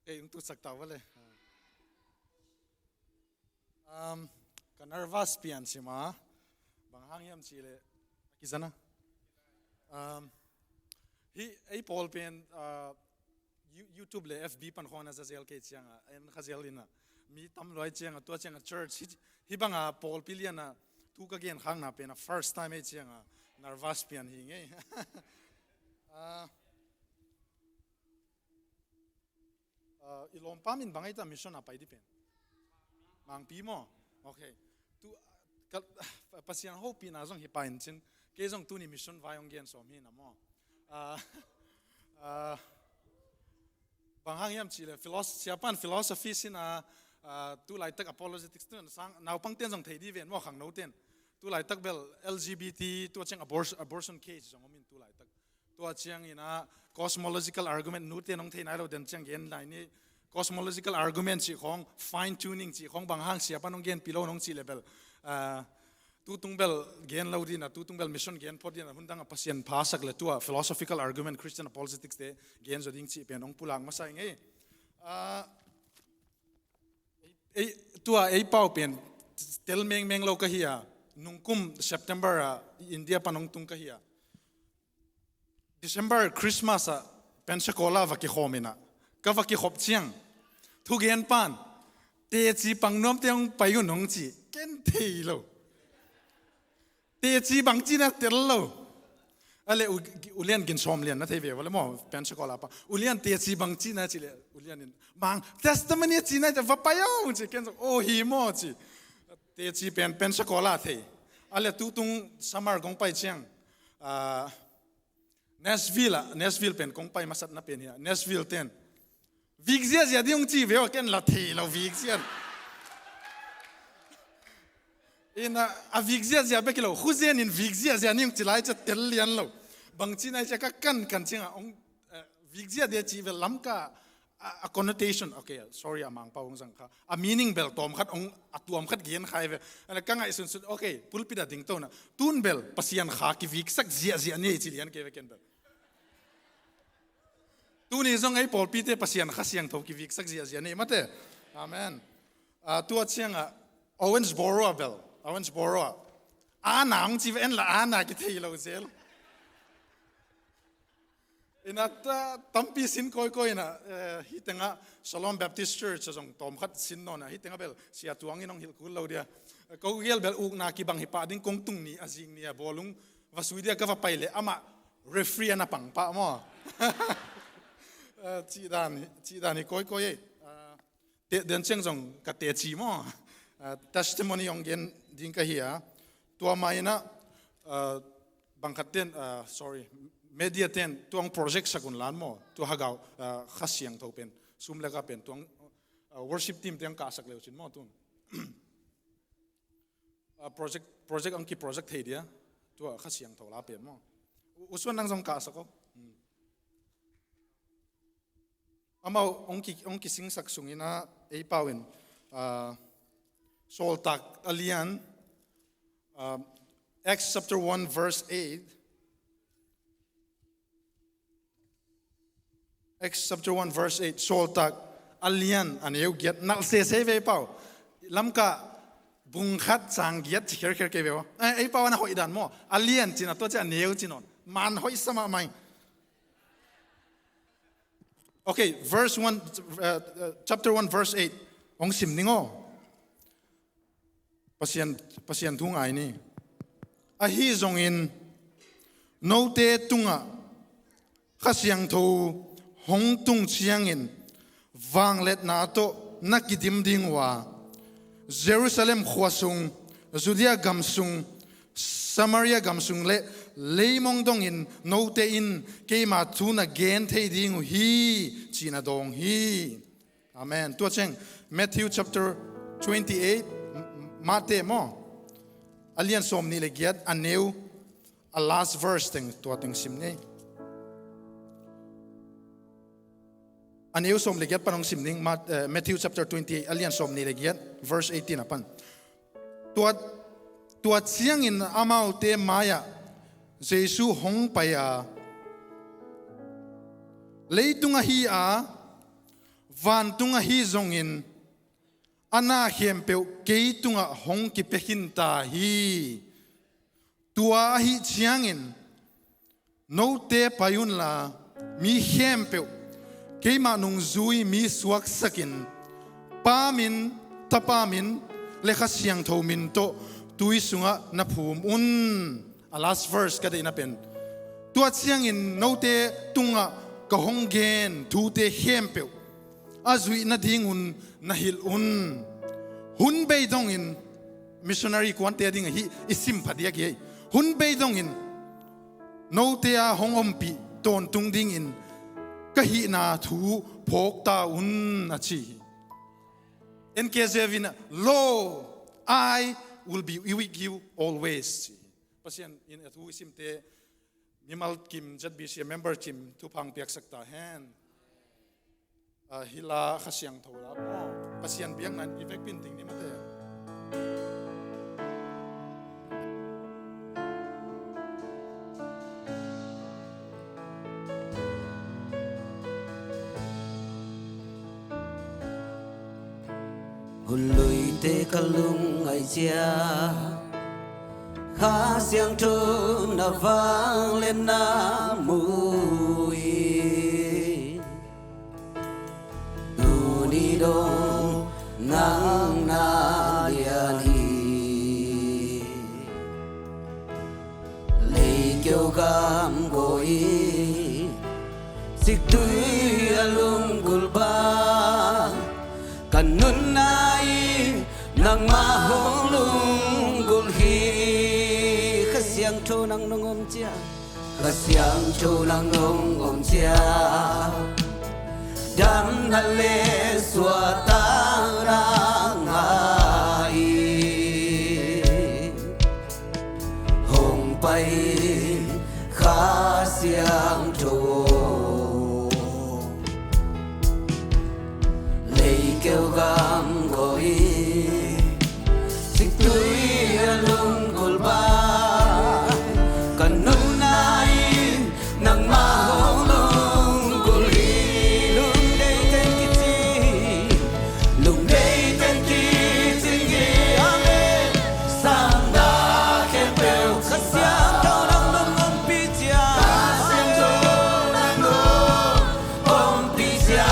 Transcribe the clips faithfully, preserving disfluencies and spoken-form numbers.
Ei, ung tu sak tau vale. Um, ka nervous pian si ma. Bang hang hiam ci le. Kizana. Um, hi, ei pawl pen, uh, You-, YouTube le F B pan khong na za zel kei cianga, en kha zel ina. Mi tam luai cianga, tua cianga church. Hi, hi banga pawl piliana, tu ka gen khang na pena first time ei cianga, nervous pian hi ngei. Ah, ah, i lawmpa min bang ei ta mission a pai di pen. Mangpi maw? Okay. Tu, ka, Pasian hopihna zong hi pain cin. Kei zong tuni mission vai ong gen sawm hi na maw. Ah, ah, bang hang hiam ci le, philos-, siapan philosophy sin a, ah, tu laitak apologetics tu sang, naupang ten zong thei di ven maw khang no ten. Tu laitak bel L G B T, tua ciang abor-, abortion case zong om in tu laitak. Tua ciang ina cosmological argument nu ten ong thei nai lo den ciang gen lai ni. Cosmological argument ci khong, fine tuning ci khong, bang hang siapan ong gen pi lo nong ci le bel. Ah, tutung bel gen lo dina, tutung bel mission gen phot dina, hundang a Pasian phasak le tua philosophical argument, Christian apologetics te gen zo ding ci pen ong pulak masa ngei. Ah, ei, tua ei pau pen tel mengmeng lo ka hi a, nungkum September a India pan ong tung ka hi a. December Christmas ah Pensacola va kikhawm ina, ka va kikhop ciang thugen pan teci pang nuamte hong pai un hong ci, ken thei lo. Teci bang cina tel lo. Ale u, ulian gin sawm lian na thei ve vale maw Pensacola pa. Ulian teci bang cina ci le ulian in bang testimony cina va pai a hong ci ken, oh hi maw ci. Teci pen Pensacola thei. Ale tutung summer gong pai ciang. Ah, Nashville ah, Nashville pen kong pai masatna pen hi a, Nashville ten. Vik ziazia ding ong ci ve a ken la thei lo vik zian. Ina a vik ziazia bek hi lo, khuzen in vik ziazia ning ci lai cia tel lian lo. Bang ci nai cia ka kan kan cianga ong, eh, vik ziazia ci ve lam ka a, a connotation, okay, sorry, a mangpau hong zang kha. A meaning bel tawm khat hong, a tuam khat gen khai ve. Ana ka ngaihsunsun, okay, pulpit a ding tona. Tun bel, Pasian kha kiviksak ziahziah ni ci lian kei ve ken bel. Tuni zong ei pawlpite Pasian kha siangtho kiviksak ziahziah ni mate. Amen. Ah, tua cianga, Owensboro a bel, Owensboro a. Ana hong ci ve en la ana kithei lo zel. Ina ta, tampi sin kawikawi ina, eh, hitenga Shalom Baptist Church a zong tawm khat sin nawna, hitenga bel sia tuangin hong hilh kul lo dia. Ko gel bel ukna kibang hi pah ding kong tung ni a zing ni a bawlung va sui dia ka va pai le amah referee ana pang pah maw. Eh, cih dan, cih dan hi kawikawi ei. Ah, te, den ciang zong ka teci maw. Ah, testimony hong gen ding ka hi a. Tua mah ina, ah, bangkhat ten, ah, sorry, media ten tuang project sak un lan maw. Tua hagau, ah, kha siangtho pen. Sum le ka pen tuang, ah, worship team ten kahsak leu cin maw tun. Ah, project, project ang ki project thei dia. Tua kha siangtho la pen maw. U-, usuan nang zong kahsak o. Hmm. Amau hong ki, hong kisingsak sungina ei pau in, ah, Sawltak a lian, ah, Acts chapter one verse eight. Acts chapter one verse eight. Sawltak a lian a neu giat nalh sese ve ei pau. Lamka bung khat sang giat ci kherkher kei ve o. Eh, ei pau ana hoih dan maw. A lian cina tua ci a neu ci nawn. Man hoih sa mahmah ing. Okay, verse one, uh, uh, chapter one, verse eight. Hong sim ning aw. Pasian, Pasian thu ngai ni. Ahi zongin, note tungah, Kha Siangtho hong tung ciangin, vangliatna tawh na kidim ding uh a, Jerusalem khua sung, Judea gam sung, Samaria gam sung le leimong dongin note in keima thu na gen thei ding uh hi, ci-in a dawng hi. Amen. Tua ciang, Matthew chapter twenty-eight, M-, Mate maw? A lian sawm nih le giat, a neu, a last verse teng, tua teng sim ni. A neu sawm le giat pan hong sim ning, Mat-, eh, Matthew chapter twenty-eight, a lian sawm nih le giat, verse eighteen a pan. Tua, tua ciangin amaute mai-ah Jesu hong pai a, leitung ahi a, Vantung ahi zongin a na khempeuh kei tungah hong kipia khin ta hi. Tua ahi ciangin note pai unla, mi khempeuh keimah nungzui mi suaksakin, Pa min, Tapa min le Kha Siangtho min tawh tui sungah na phum un. A last verse ka deihna pen, tua ciangin note tungah ka hong gen thute khempeuh a zuih nadingun na hilh un. Hun bei dongin, missionary kuante ding ahi, i sim phadiak hi. Hun bei dongin note a hong ompih tawntung dingin ka hihna thu phawk ta un, a ci hi. N K J V in, "Lo, I will be with you always," ci hi. Pasian in a thu i simte mimal kim, Z B C member kim thupha piaksak ta hen. Ah, hih la Kha Siangtho la maw? Pasian biakna in i vekpi ding ni mate. Hun luite ka lungngaih ciang, Kha Siangtho na vangliatna mu hi. Tuni dong nang na lian hi. Leikeu gam go i, siktui a lunggulh bang, ka nunna in nangmah hong lunggulh hi. Kha Siangtho nang nong om ciang, Kha Siangtho nang nong om ciang, damna le suahtakna ngah in hong pai in, Kha Siangtho aw. Leikeu gam go i, siktui a lunggulh bang, ka nunna in nangmah hong lunggulh hi. Lungdei teng kicing, lungdei teng kicing hi. Amen. Sapna khempeuh Kha Siangtho nang nong ompih ciang, Kha Siangtho nang nong ompih ciang,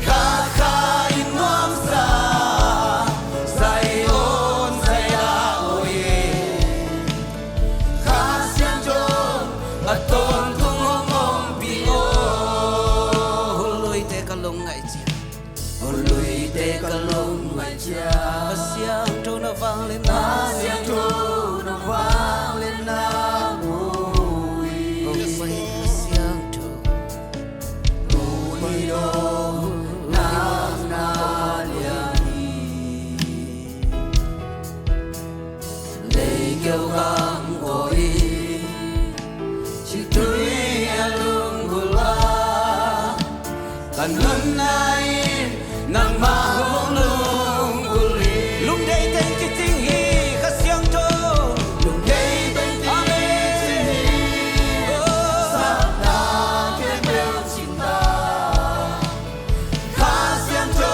kha kha in nuamsa, Zion, Zion, oh yeah. Kha Siangtho a tawntung hong ompih aw. Hun luite ka lungngaih ciang, hun luite ka lungngaih ciang, Kha Siangtho na vangliatna, Kha Siangtho na vangliatna mu hi. Kha Siangtho, mu hi lo, nang na lian hi. Leikeu gam go i, siktui a lunggulh a, ka nunna in nangmah hong lunggulh hi. Lungdei teng kicing hi, Kha Siangtho. Lungdei teng kicing hi. Amen. Oh. Sapna khempeuh cing ta, Kha Siangtho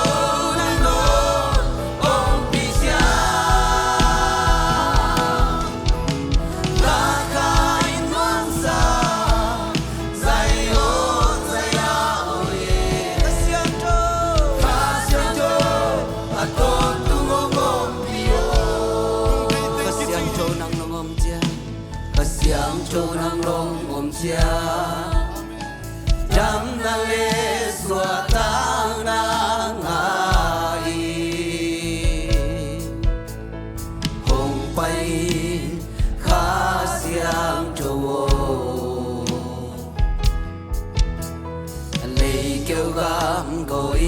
nang nong ompih ciang, kha kha in nuamsa, Zion, Zion, oh yeah. Kha Siangtho, Kha Siangtho a tawntung hong ompih aw. Kha Siangtho nang nong om ciang, Kha Siangtho nang nong om ciang, damna le suahtakna ngah in hong pai in, Kha Siangtho aw. Leikeu gam go i,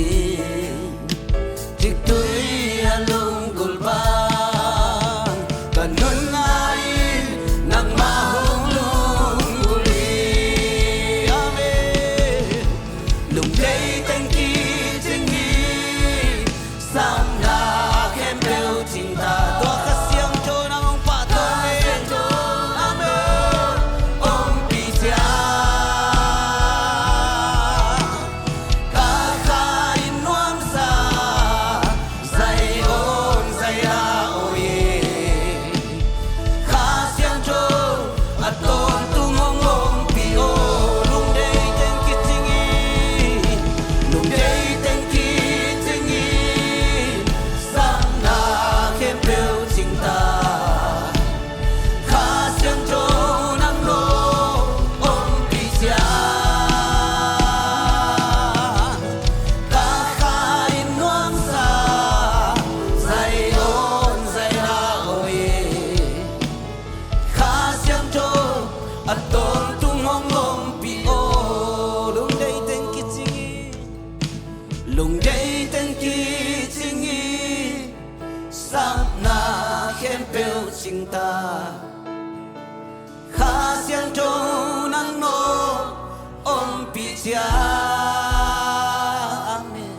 siktui a lunggulh bang, ka nunna in nangmah hong lunggulh hi. Amen. Lungdei teng kicing hi, sapna khempeuh cing ta. Tua Kha Siangtho nang hong pahtawi in. Amen. Ompih ciang, Amen.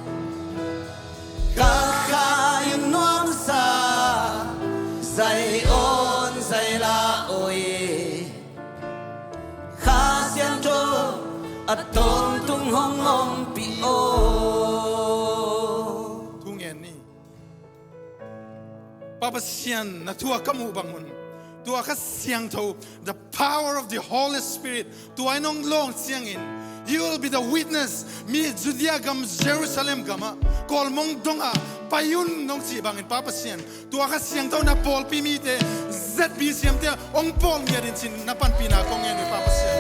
Ka kha in nuamsa, zai on zai la oi. Kha Siangtho a tawntung hong ompih o. Thu ngen ni. Pa Pasian, na thu a ka muh bangun, tua Kha Siangtho, the power of the Holy Spirit, tua in hong lawng ciangin, you will be the witness. Mi Judea gam, Jerusalem gamah, Kawlmong dongah pai un hong cih bangin, Pa Pasian, tua Kha Siangtho na pawlpi mite, Z B C M te hong pawl ngiat in cin na panpihna kong ngen uh hi, Pa Pasian.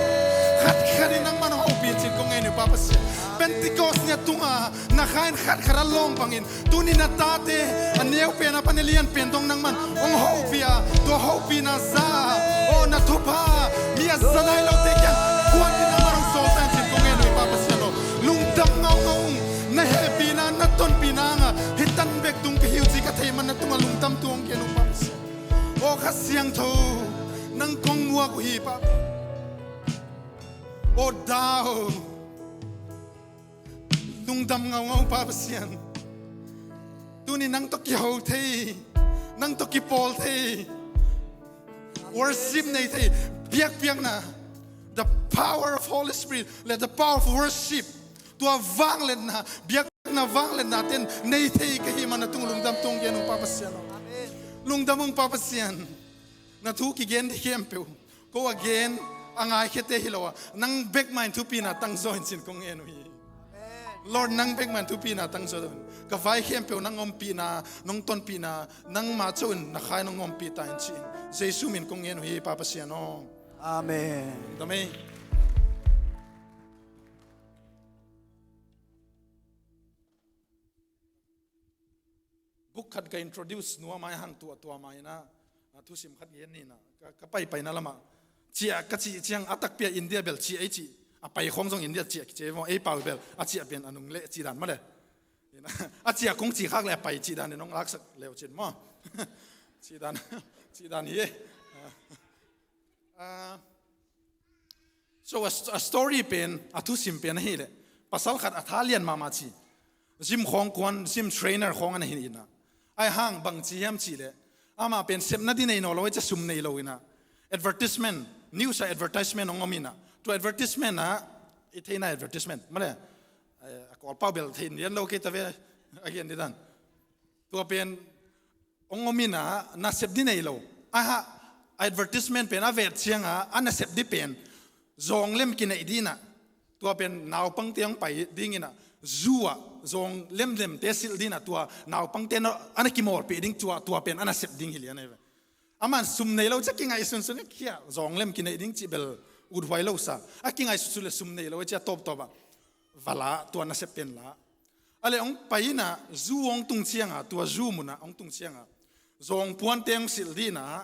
Khatkhat in nangman hong hopih in cin kong ngen uh hi, Pa Pasian. Pentecost ni a tungah na Kha in khatkhat a lawng bangin, tuni na tate a neu pen a pan a lian pen dong nangman hong hopih a, tua hopihna za a, aw, na thupha mi a za nai lote kiang kuan in nangman hong sawl ta in cin kong ngen uh hi, Pa Pasian aw. Lungdam ngaungau ung. Na hehpihna, na tonpihna hangah hih tan bek tung ka hi uh ci ka theih man na tungah lungdam thu hong gen ung, Pa Pasian. Aw, Kha Siangtho, nang kong muak uh hi, Pa. Aw, dau. Lungdam ngaungau, Pa Pasian. Tuni nang tawh kiho thei, nang tawh kipawl thei, worship nei thei, biakpiakna, the power of Holy Spirit, le the power of worship. Tua vangliatna, biakna vangliatna ten nei thei ka hih man na tung lungdam thu hong gen ung, Pa Pasian aw. Lungdam ung, Pa Pasian. Na thu kigen khempeuh, ko a gen a ngaikhiate hi lo a, nang bek mah in thupina tangzaw in cin kong ngen uh hi. Lord, nang bek mah in thupina tangzaw in, ka vai khempeuh nang ompihna, nong tonpihna, nangmah co in na Kha in nong ompih ta in cin Jesu min kong ngen uh hi, Pa Pasian aw. Amen. Lungdam ei. Book khat ka introduce nuam a, hang tua tua mah in ah, a, thusim khat gen ni in ah, ka, ka paipaina lamah ciah ka cih ciang, a takpi a India bel ciah ei cih, a pai khawng zong India ciah kici ei maw, ei pau bel a ciah pen a nung leh cih dan maw le. In ah, a ciah kong cih khak leh a pai cih dan in hong laksak leu cin maw. Cih dan, cih dan hi e. Ah, so a, a story pen, a thusim pen ahih leh, pasal khat a tha lian mahmah ci, gym khawng kuan, gym trainer khawng ana hi in ah, ahi hang bang ci hiam cih leh, amah pen sepna ding nei nawn lo, ei ci a sum nei lo in ah, advertisement, news ah advertisement hong om in ah, tua advertisement ah, i theihna advertisement maw le, eh, a Kawlpau bel thei lian lo kei ta ve, a gen ding dan. Tua pen hong om in ah, nasep ding nei lo. Aha, advertisement pen a vet ciang ah, a nasep ding pen zawng lem kineih ding in ah, tua pen naupangte hong pai ding in ah, zoo ah zawng lemlemte silh ding in ah, tua naupangte na, a na kimawlpih ding, tua, tua pen a nasep ding hi lian ei ve. Aman sum nei lo ci a kingaihsunsun, kia zawng lem kineih ding cih bel uthuai lo sa. A kingaihsunsun leh sum nei lo ci a tawptawp ah va la, tua nasep pen la. A leh hong pai in ah, zoo hong tung ciang ah, tua zoo mun ah hong tung ciang ah, zawng puante hong silh ding in ah,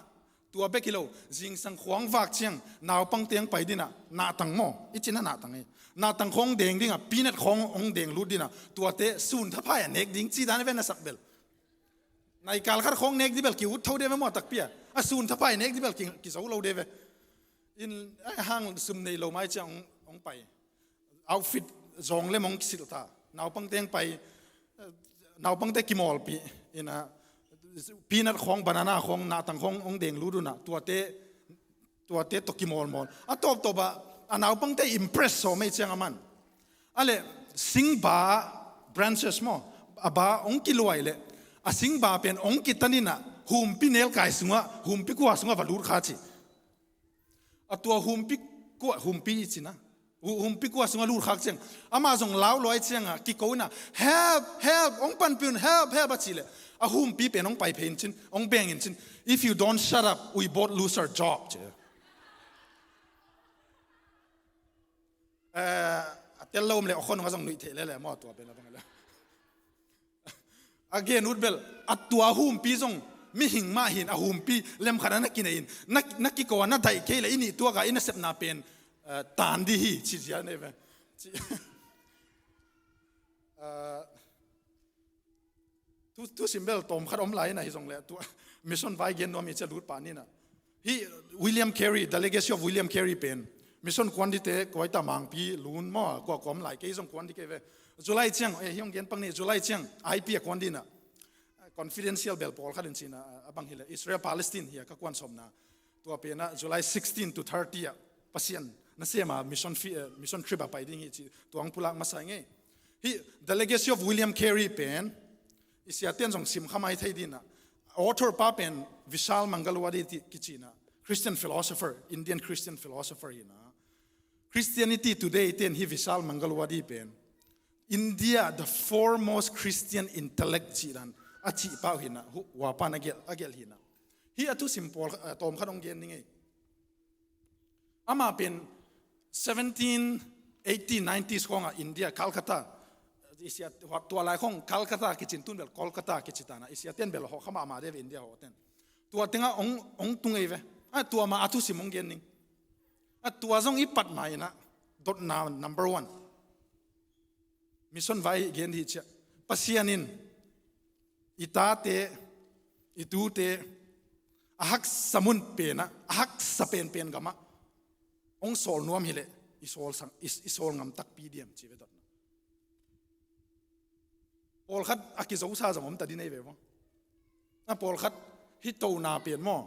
tua bek hi lo, zingsang khua hong vak ciang naupangte hong pai ding in ah, nahtang maw, i cih in ah nahtang hi. Nahtang khawng deng ding ah, peanut khawng hong deng lut ding in ah, tuate sun thaphai a nek ding cih dan hi ve, na sak bel. Naikal khat khawng nek ding bel ki ut tho ding ve maw, a takpi a. A sun thaphai nek ding bel ki, kizo lo ding ve. In, ahi hang sum nei lo mai ciang hong, hong pai. Outfit zawng lem hong kisilh ta. Naupangte hong pai, naupangte kimawlpih in ah, peanut khawng, banana khawng, nahtang khawng hong deng lut un ah, tuate, tuate tawh kimawlmawl. A tawptawp ah, a naupangte impress sawm ei ciang aman, a leh singba, branches maw, a ba hong kiluai leh, a singba pen hong kitan in ah, humpi nelkai sungah, humpi kua sungah va lut kha ci. A tua humpi kua, humpi i cih in ah, hu-, humpi kua sungah lut khak ciang, amah zong lau luai ciang ah, kiko in ah, "Help, help, hong panpih un, help, help," a cih leh, a humpi pen hong pai phei in cin, hong beng in cin, "If you don't shut up, we both lose our job," ci. Eh, a tel lo om leh, a khonung a zong nuih theih lele maw, tua pen a bang leh. A gen ut bel, a tua humpi zong, mihing mah hi in, a humpi lem khat a na kineih in, na, na kiko a na daih kei leh, i nih tuak a i nasepna pen, eh, tan ding hi, ci zia nei ve. Ci, eh, thu, thusim bel tawm khat om lai in ah, hi zong leh, tua, mission vai gen nuam hi ci a lut pah ni in ah. Hih William Carey, The Legacy of William Carey pen, Mission kuan dite, kuaita Mangpi, Lun maw, kua kuam lai kei zong kuan di kei ve. July ciang, eh, hiong gen pang ni, July ciang, I P a kuan dina. Confidential bel pawlkhat in cina, a bang hileh, Israel Palestine hi a ka kuan sawmna. Tua pena, July sixteen to thirty a, Pasian, na sema mission, fi, eh, mission trip a pai ding hi ci, tuang pulak masa ngei. Hi, The Legacy of William Carey pen, i siaten zong sim khamai thei dina. Author pa pen, Vishal Mangalwadi ti kicina. Christian philosopher, Indian Christian philosopher hina. Christianity Today ten hi Vishal Mangalwadi pen India the foremost Christian intellect cih dan a cih pau hina, hu, huapan a gelh, a gelh hina. Hi a thusim pawl, eh, tawm khat hong gen ni ngei. Ama pen seventeen eighty nineties khawngah India, Calcutta, i sia, tua lai khawng Calcutta kicin tun bel Kolkata kici tana, i siaten bel hawh kha mahmah de ve India hawh ten. Tua tengah hong, hong tung ei ve. A tua ma a thusim hong gen ning. A tua zong i pat ma inah dotna number one. Mission vai gen hi ciah. Pasian in i tate, i tute, a haksa mun penah, a haksa penpen gamah hong sawl nuam hileh, i sawl sang, i, i sawl ngam takpi diam ci ve dotna. Pawlkhat a kizosa zong om ta di nei ve maw? A pawlkhat hi tona pen maw?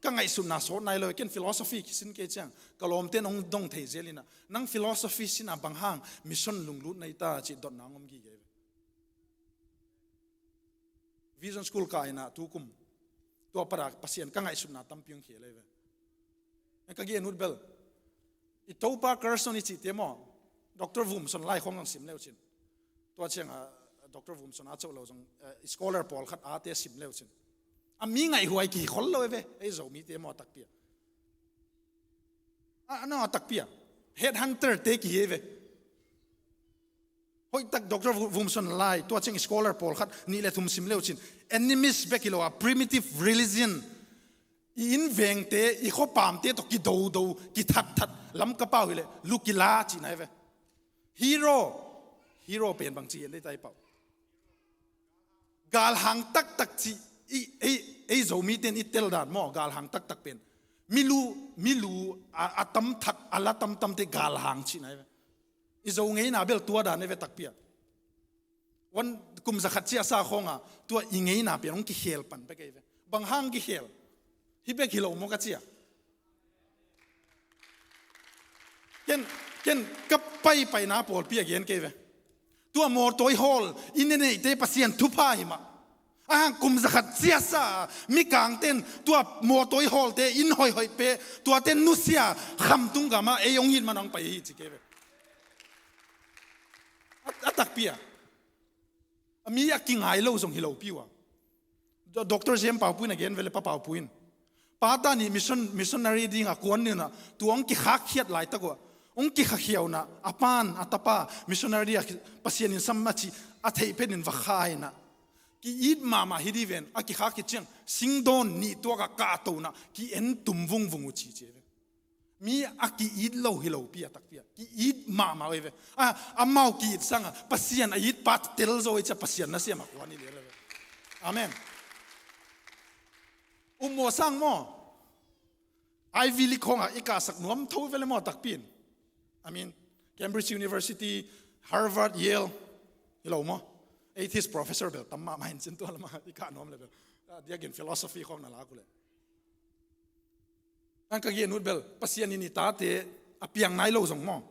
Ka ngaihsutna sawt nai lo, ken philosophy kisin kei ciang, ka lawmte nong dong thei zel inah, nang philosophy sinah bang hang mission lunglut nei ta cih dotna ngom gige ve. Vision School ka inah tukum, tua para Pasian ka ngaihsutna tampi hong khia lei ve. Ka gen ut bel, i Topa Carson i cihte maw, Doctor Vumson lai khawng ang sim leu cin. Tua ciang a Doctor Vumson a coh lo zong, eh, scholar pawlkhat ate sim leu cin. A mi ngaihhuai kikhol lo e ve, ei Zomite maw a takpi a. A, a no a takpi a. Headhunter te kihi e ve. Hoihtak Doctor Vu-, Vumson lai, tua ciang scholar pawlkhat nih le thum sim leu cin. Animist bek hi lo a, primitive religion. I innvengte, i khuapamte tawh kidodo, kithatthat, lam ka pau hileh, lu kila cihna hi ve. Hero, hero pen bang ci hian dei tai pau. Galhang taktak ci, i, ei, ei Zomite in i tel dan maw, galhang taktak pen. Milu, milu, a, a tamthak, a la tamtamte galhang cihna hi ve. I Zo ngeina bel tua dan hi ve takpi a. Wan kum zakhat ciasa khawnga, tua i ngeina pen hong kikhel pan bek ei ve. Bang hang kikhel? Hi bek hi lo maw ka cia. Ken, ken ka paipaina pawlpi a gen kei ve. Tua mawtawi hawl, i neneihte Pasian thupha hi mah. A hang kum zakhat ciasa, mikangten, tua mawtawi hawlte, inn hoihhoih pe, tuate nusia, khamtung gama, ei hong hit man hong pai hi ci kei ve. A, a takpi a. A mi a kingai lo zong hi lo piu a. Do-, Doctor Jem Paupuin a gen vele pa Paupuin. Pata nih mission, missionary dinga kuan ninah, tua hong kikhak khiat laitak uh a. Hong kikhakhiaunah, a pan, a tapa, missionary a ki-, Pasian in sam a ci, a theih phenin va khainah. Ki-it mahmah hi di ven, a kikhak khit ciang, singdawn nih tuakah kahtonah, ki-en tum vungvung uh ci ci ve. Mi a ki-it lo hi lopi a takpi a. Ki-it mahmah uh ei ve. A, amau ki-it sanga, Pasian a it pa tel zo ei cia Pasian na siamah kuan i lian lo ve. Amen. Um maw sang maw? Ivy League khawngah i kahsak nuam tho vele maw takpi in. I mean, Cambridge University, Harvard, Yale, hi lo maw? Atheist professor bel tam mahmah in cin tua lamah i kah nuam le bel. Ah, diakin philosophy khawng na lak uh le. An ka gen ut bel, Pasian in i tate a piang nai lo zong maw?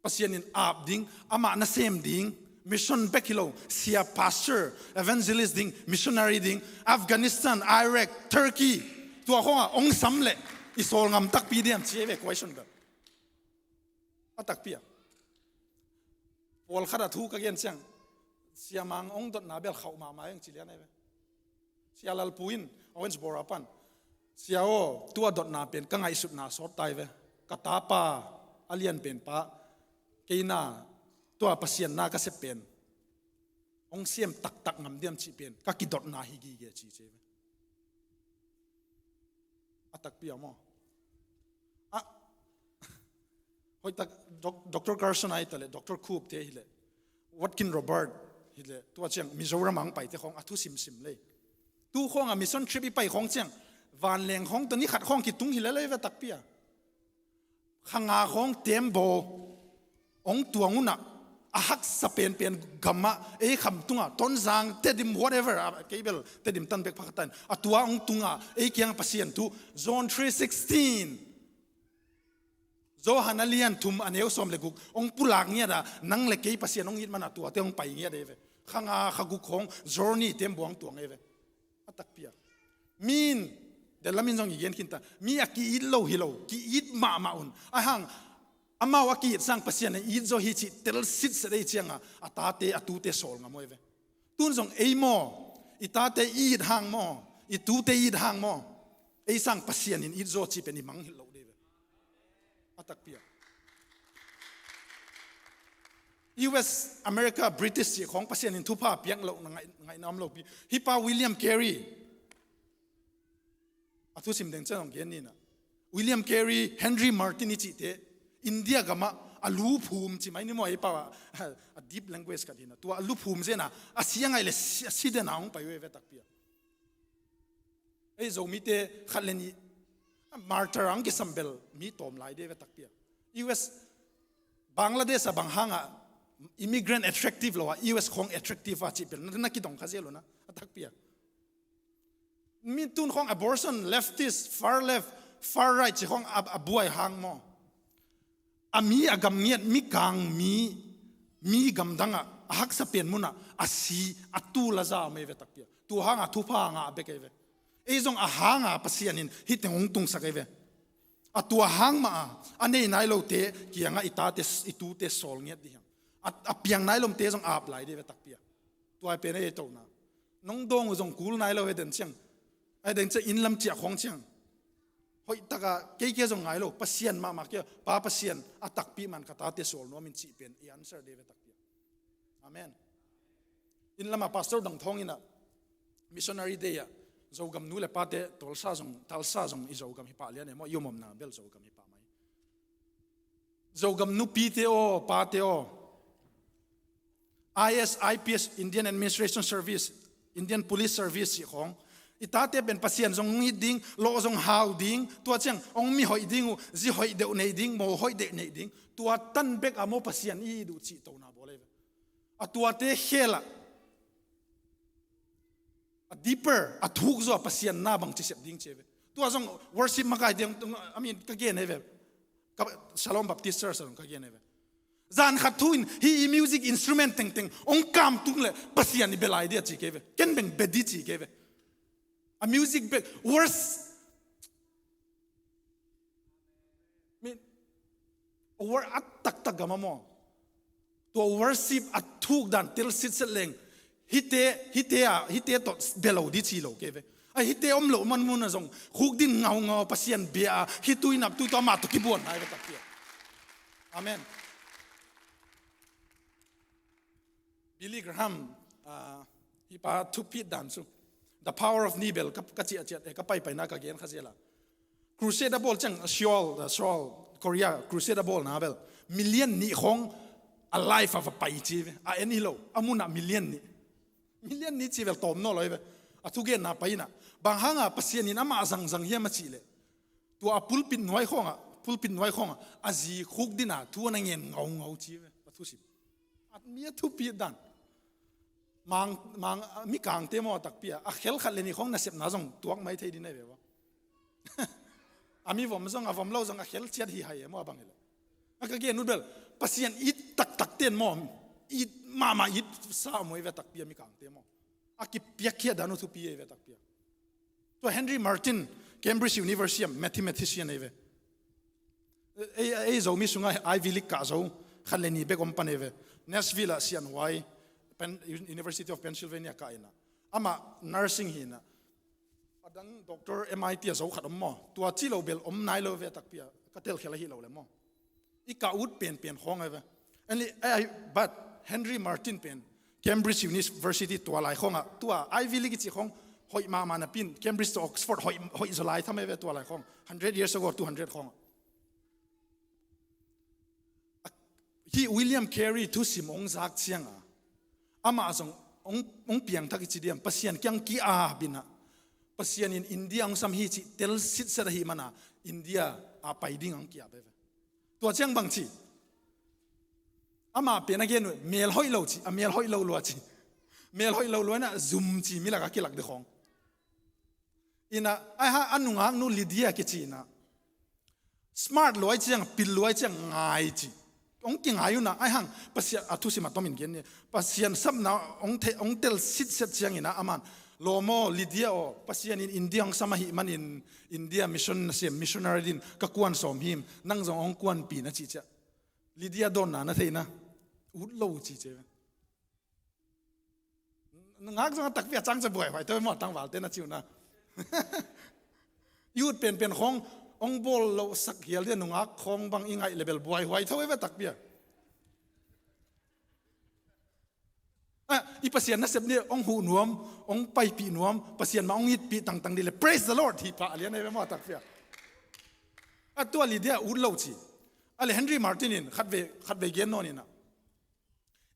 Pasian in ap ding, amah nasem ding, mission bek hi lo, sia pastor, evangelist ding, missionary ding, Afghanistan, Iraq, Turkey, tua khawngah hong sam leh i sawl ngam takpi diam ci ei ve question bel. A takpi a. Pawlkhat a thu ka gen ciang, Sia Mang hong dotna bel khauh mahmah eng ci lian ei ve. Sia Lalpu in, Owensboro pan. Sia aw, tua dotna pen ka ngaihsutna sawt tai ve. Ka tapa, a lian pen pa, keina, tua Pasian na ka sep pen. Hong siam taktak ngam diam cih pen, ka kidotna hi gige ci ci ve. A takpi a maw? A, hoihtak, Doc-, Doctor Carson a hi ta leh, Doctor Cook te hi leh, Watkin Robert hi leh, tua ciang Mizoram ang paite khawng a thu simsim lei. Tu khawng a mission trip i pai khawng ciang, vanleng khawng tawh ni khat khawng kitung hi lel ei ve takpi a. Kha nga khawng tembaw hong tuang unah, a haksa penpen gamah, ei kham tungah, Tonzang, Tedim, whatever, a, kei bel Tedim tan bek pha ka ta in, a tua hong tungah ei kiangah Pasian thu, John three sixteen, Johan a lian thum a neu sawm le guk hong pulak ngiatah, nang le kei Pasian hong it manah tuate hong pai ngiat ei ve. Kha nga kha guk khawng journey tembaw hong tuang ei ve. A takpi a, mi in, den lamin zong i gen khin ta, mi a ki-it lo hi lo, ki-it mahmah un. Ahang, amau a ki-it sang Pasian in it zaw hi cih telsit set ei cianga, a tate, a tute sawl ngam uh ei ve. Tun zong ei maw, i tate i it hang maw, i tute i it hang maw, ei sang Pasian in it zaw cih pen i mangngilh loh dei ve. A takpi a, U S, America, British cih khawng Pasian in thupha piak loh na ngaih, ngaihna om lopi. Hih pa William Carey, a thusim deng ciang hong gen ni na. William Carey, Henry Martyn i cihte, India gamah a lu phum ci mai ni maw, ei pau a, a deep language khat hi na. Tua a lu phum zen a, a si a ngaih le si, a si den a hong pai uh ei ve takpi a. Ei Zomite khat le nih martyr a hong kisam bel mi tawm lai dei ve takpi a. U S, Bangladesh a bang hangah immigrant attractive lo a, U S khawng attractive a cih bel na, na kidong kha zel uh na, a takpi a. Mi tun khawng abortion, leftist, far left, far right cih khawng a, a buai hang maw. A mi a gam ngiat, mi kang mi, mi gamdangah, a haksa pen munah a si, a tul a za om ei ve takpi a. Tua hangah thupha ngah bek ei ve. Ei zong a hangah Pasian in hih teng hong tungsak ei ve. A tua hang mah a, a nei nai lote kiangah i tate, i tute sawl ngiat dih hiam. A, a piang nai lomte zong ap lai dih ve takpi a. Tua pen ei tona. Nong dawng uh zong kul nai lo, ei den ciang, ei den ciang inn lam ciah khawng ciang, hoih taka kei kia zong ngai lo, Pasian mahmah kia, Pa Pasian a takpi man ka tate sawl nuam in cih pen i answer dei ve takpi a. Amen. Inn lamah Pastor Dang Thawng innah Missionary Day ah Zogam nu le pate Tulsa zong, Tulsa zong i Zogam hi pah lian e maw, i om omna bel Zogam hi pah mai. Zogam nupite aw, pate aw, I S, I P S, Indian Administration Service, Indian Police Service cih khawng, i tate pen Pasian zong it ding, lawh zong hau ding, tua ciang hong mi hoih ding uh, zi hoih deuh nei ding, mo hoih deuh nei ding, tua tan bek a maw Pasian i it uh cih tona bawl ei ve. A tuate khel ah a deeper, a thuk zaw a Pasian na bangci sep ding ci ei ve. Tua zong worship makai ding, I mean, ka gen ei ve. Ka, Shalom Baptist Church a zong ka gen ei ve. Zan khat thu in hih i music instrument tengteng hong kam tung le Pasian i bia lai dih a ci kei ve. Ken beng bia dih ci kei ve. A music bek, worship, mi, over a taktak gam a maw. Tua worship a thuk dan tel sitset leng, hite, hite a, hite tawh bia lo dih ci lo kei ve. A hite om loh man mun a zong khuk din ngaungau Pasian bia a, hih tui nap tui tawh amah tawh kibuan nai ve takpi a. Amen. Billy Graham, ah, hih pa thupit dan cu, The Power of Ni bel ka, ka ciahciah, eh, ka paipaina ka gen kha zel a. Crusade a bawl ciang Seoul, ah, Seoul, Korea, Crusade a bawlna bel million nih khawng a live a va pai ci ve. A en hi lo, a munah million nih. Million nih ci bel tawm naw lo hi ve. A thugenna pai inah. Bang hanga Pasian in amah a zangzang hiam a cih leh, tua a pulpit nuai khawngah, pulpit nuai khawngah a zi khuk dina thu a na ngen ngaungau ci ve. A thusim. A mi a thupi dan. Mang, mang, mi kangte maw a takpi a, a khel khat le nih khawng nasepna zong tuak mai thei ding ahi ve ua. A mi vom zong, a vom lo zong, a khel ciat hi hai e maw a bang hi lo. A ka gen ut bel, Pasian it taktak ten maw, it mahmah it sa maw i ve takpi a mi kangte maw. A kipiakkhiat dan uh thupi e i ve takpi a. Tua Henry Martyn, Cambridge University ah mathematician ei ve. Ei, ei Zomi sungah Ivy League kah zo khat le nih bek om pan ei ve. Nashville ah sianhuai, Pen-, University of Pennsylvania kah inah. Amah nursing hi inah. A dang doctor M I T ah zo khat om maw. Tua ci lo bel om nai lo ve takpi a. Ka telkhel ahi lo le maw. I kah ut penpen khawng ai ve. But Henry Martyn pen Cambridge University tua lai khawngah, tua Ivy League i cih khawng hoih mahmah napi in Cambridge to Oxford hoih, hoih zaw lai tham ai ve tua lai khawng. Hundred years ago, two hundred khawngah. Hih William Carey thusim hong zak cianga amah zong hong, hong piangthak i ci diam, Pasian kiang ki-ap inah, Pasian in India hong sam hi cih tel sitset ahih mana India a pai ding hong ki-ap ai ve. Tua ciang bang ci? Amah pen a gen uh, mel hoih lo ci, a mel hoih lo lua ci. Mel hoih lo lua inah zum ci, mi lak a kilak ding khawng. Inah, ai ha, a nungaknu Lydia kici inah, smart luai ciang, pil luai ciang ngai ci. Hong kingai unah, ai hang, Pasian, a thusim a tomin gen ni. Pasian sapna hong the, hong tel sitset ciang inah, aman, lawm aw, Lydia aw, Pasian in India hong sam ahih manin, India mission nasem, missionary din ka kuan sawm him, nang zong hong kuanpi na cih ciah. Lydia dawnna na theihna, ut lo uh ci ci. Nungak zong a takpi a cang cia buaihuai tawh maw, tangvalte na ci uh na. I ut penpen khawng hong bawl loh sak hial dia, nungak khawng bang i ngaih le bel buaihuai tho e ve takpi a. Ah, i Pasian nasep ni hong huh nuam, hong paipih nuam, Pasian mah hong itpih tangtang dih le, praise the Lord, hi pah a lian e ve maw takpi a. A tua Lydia ut lo ci. A le Henry Martin in khatvei, khatvei gen nawn inah,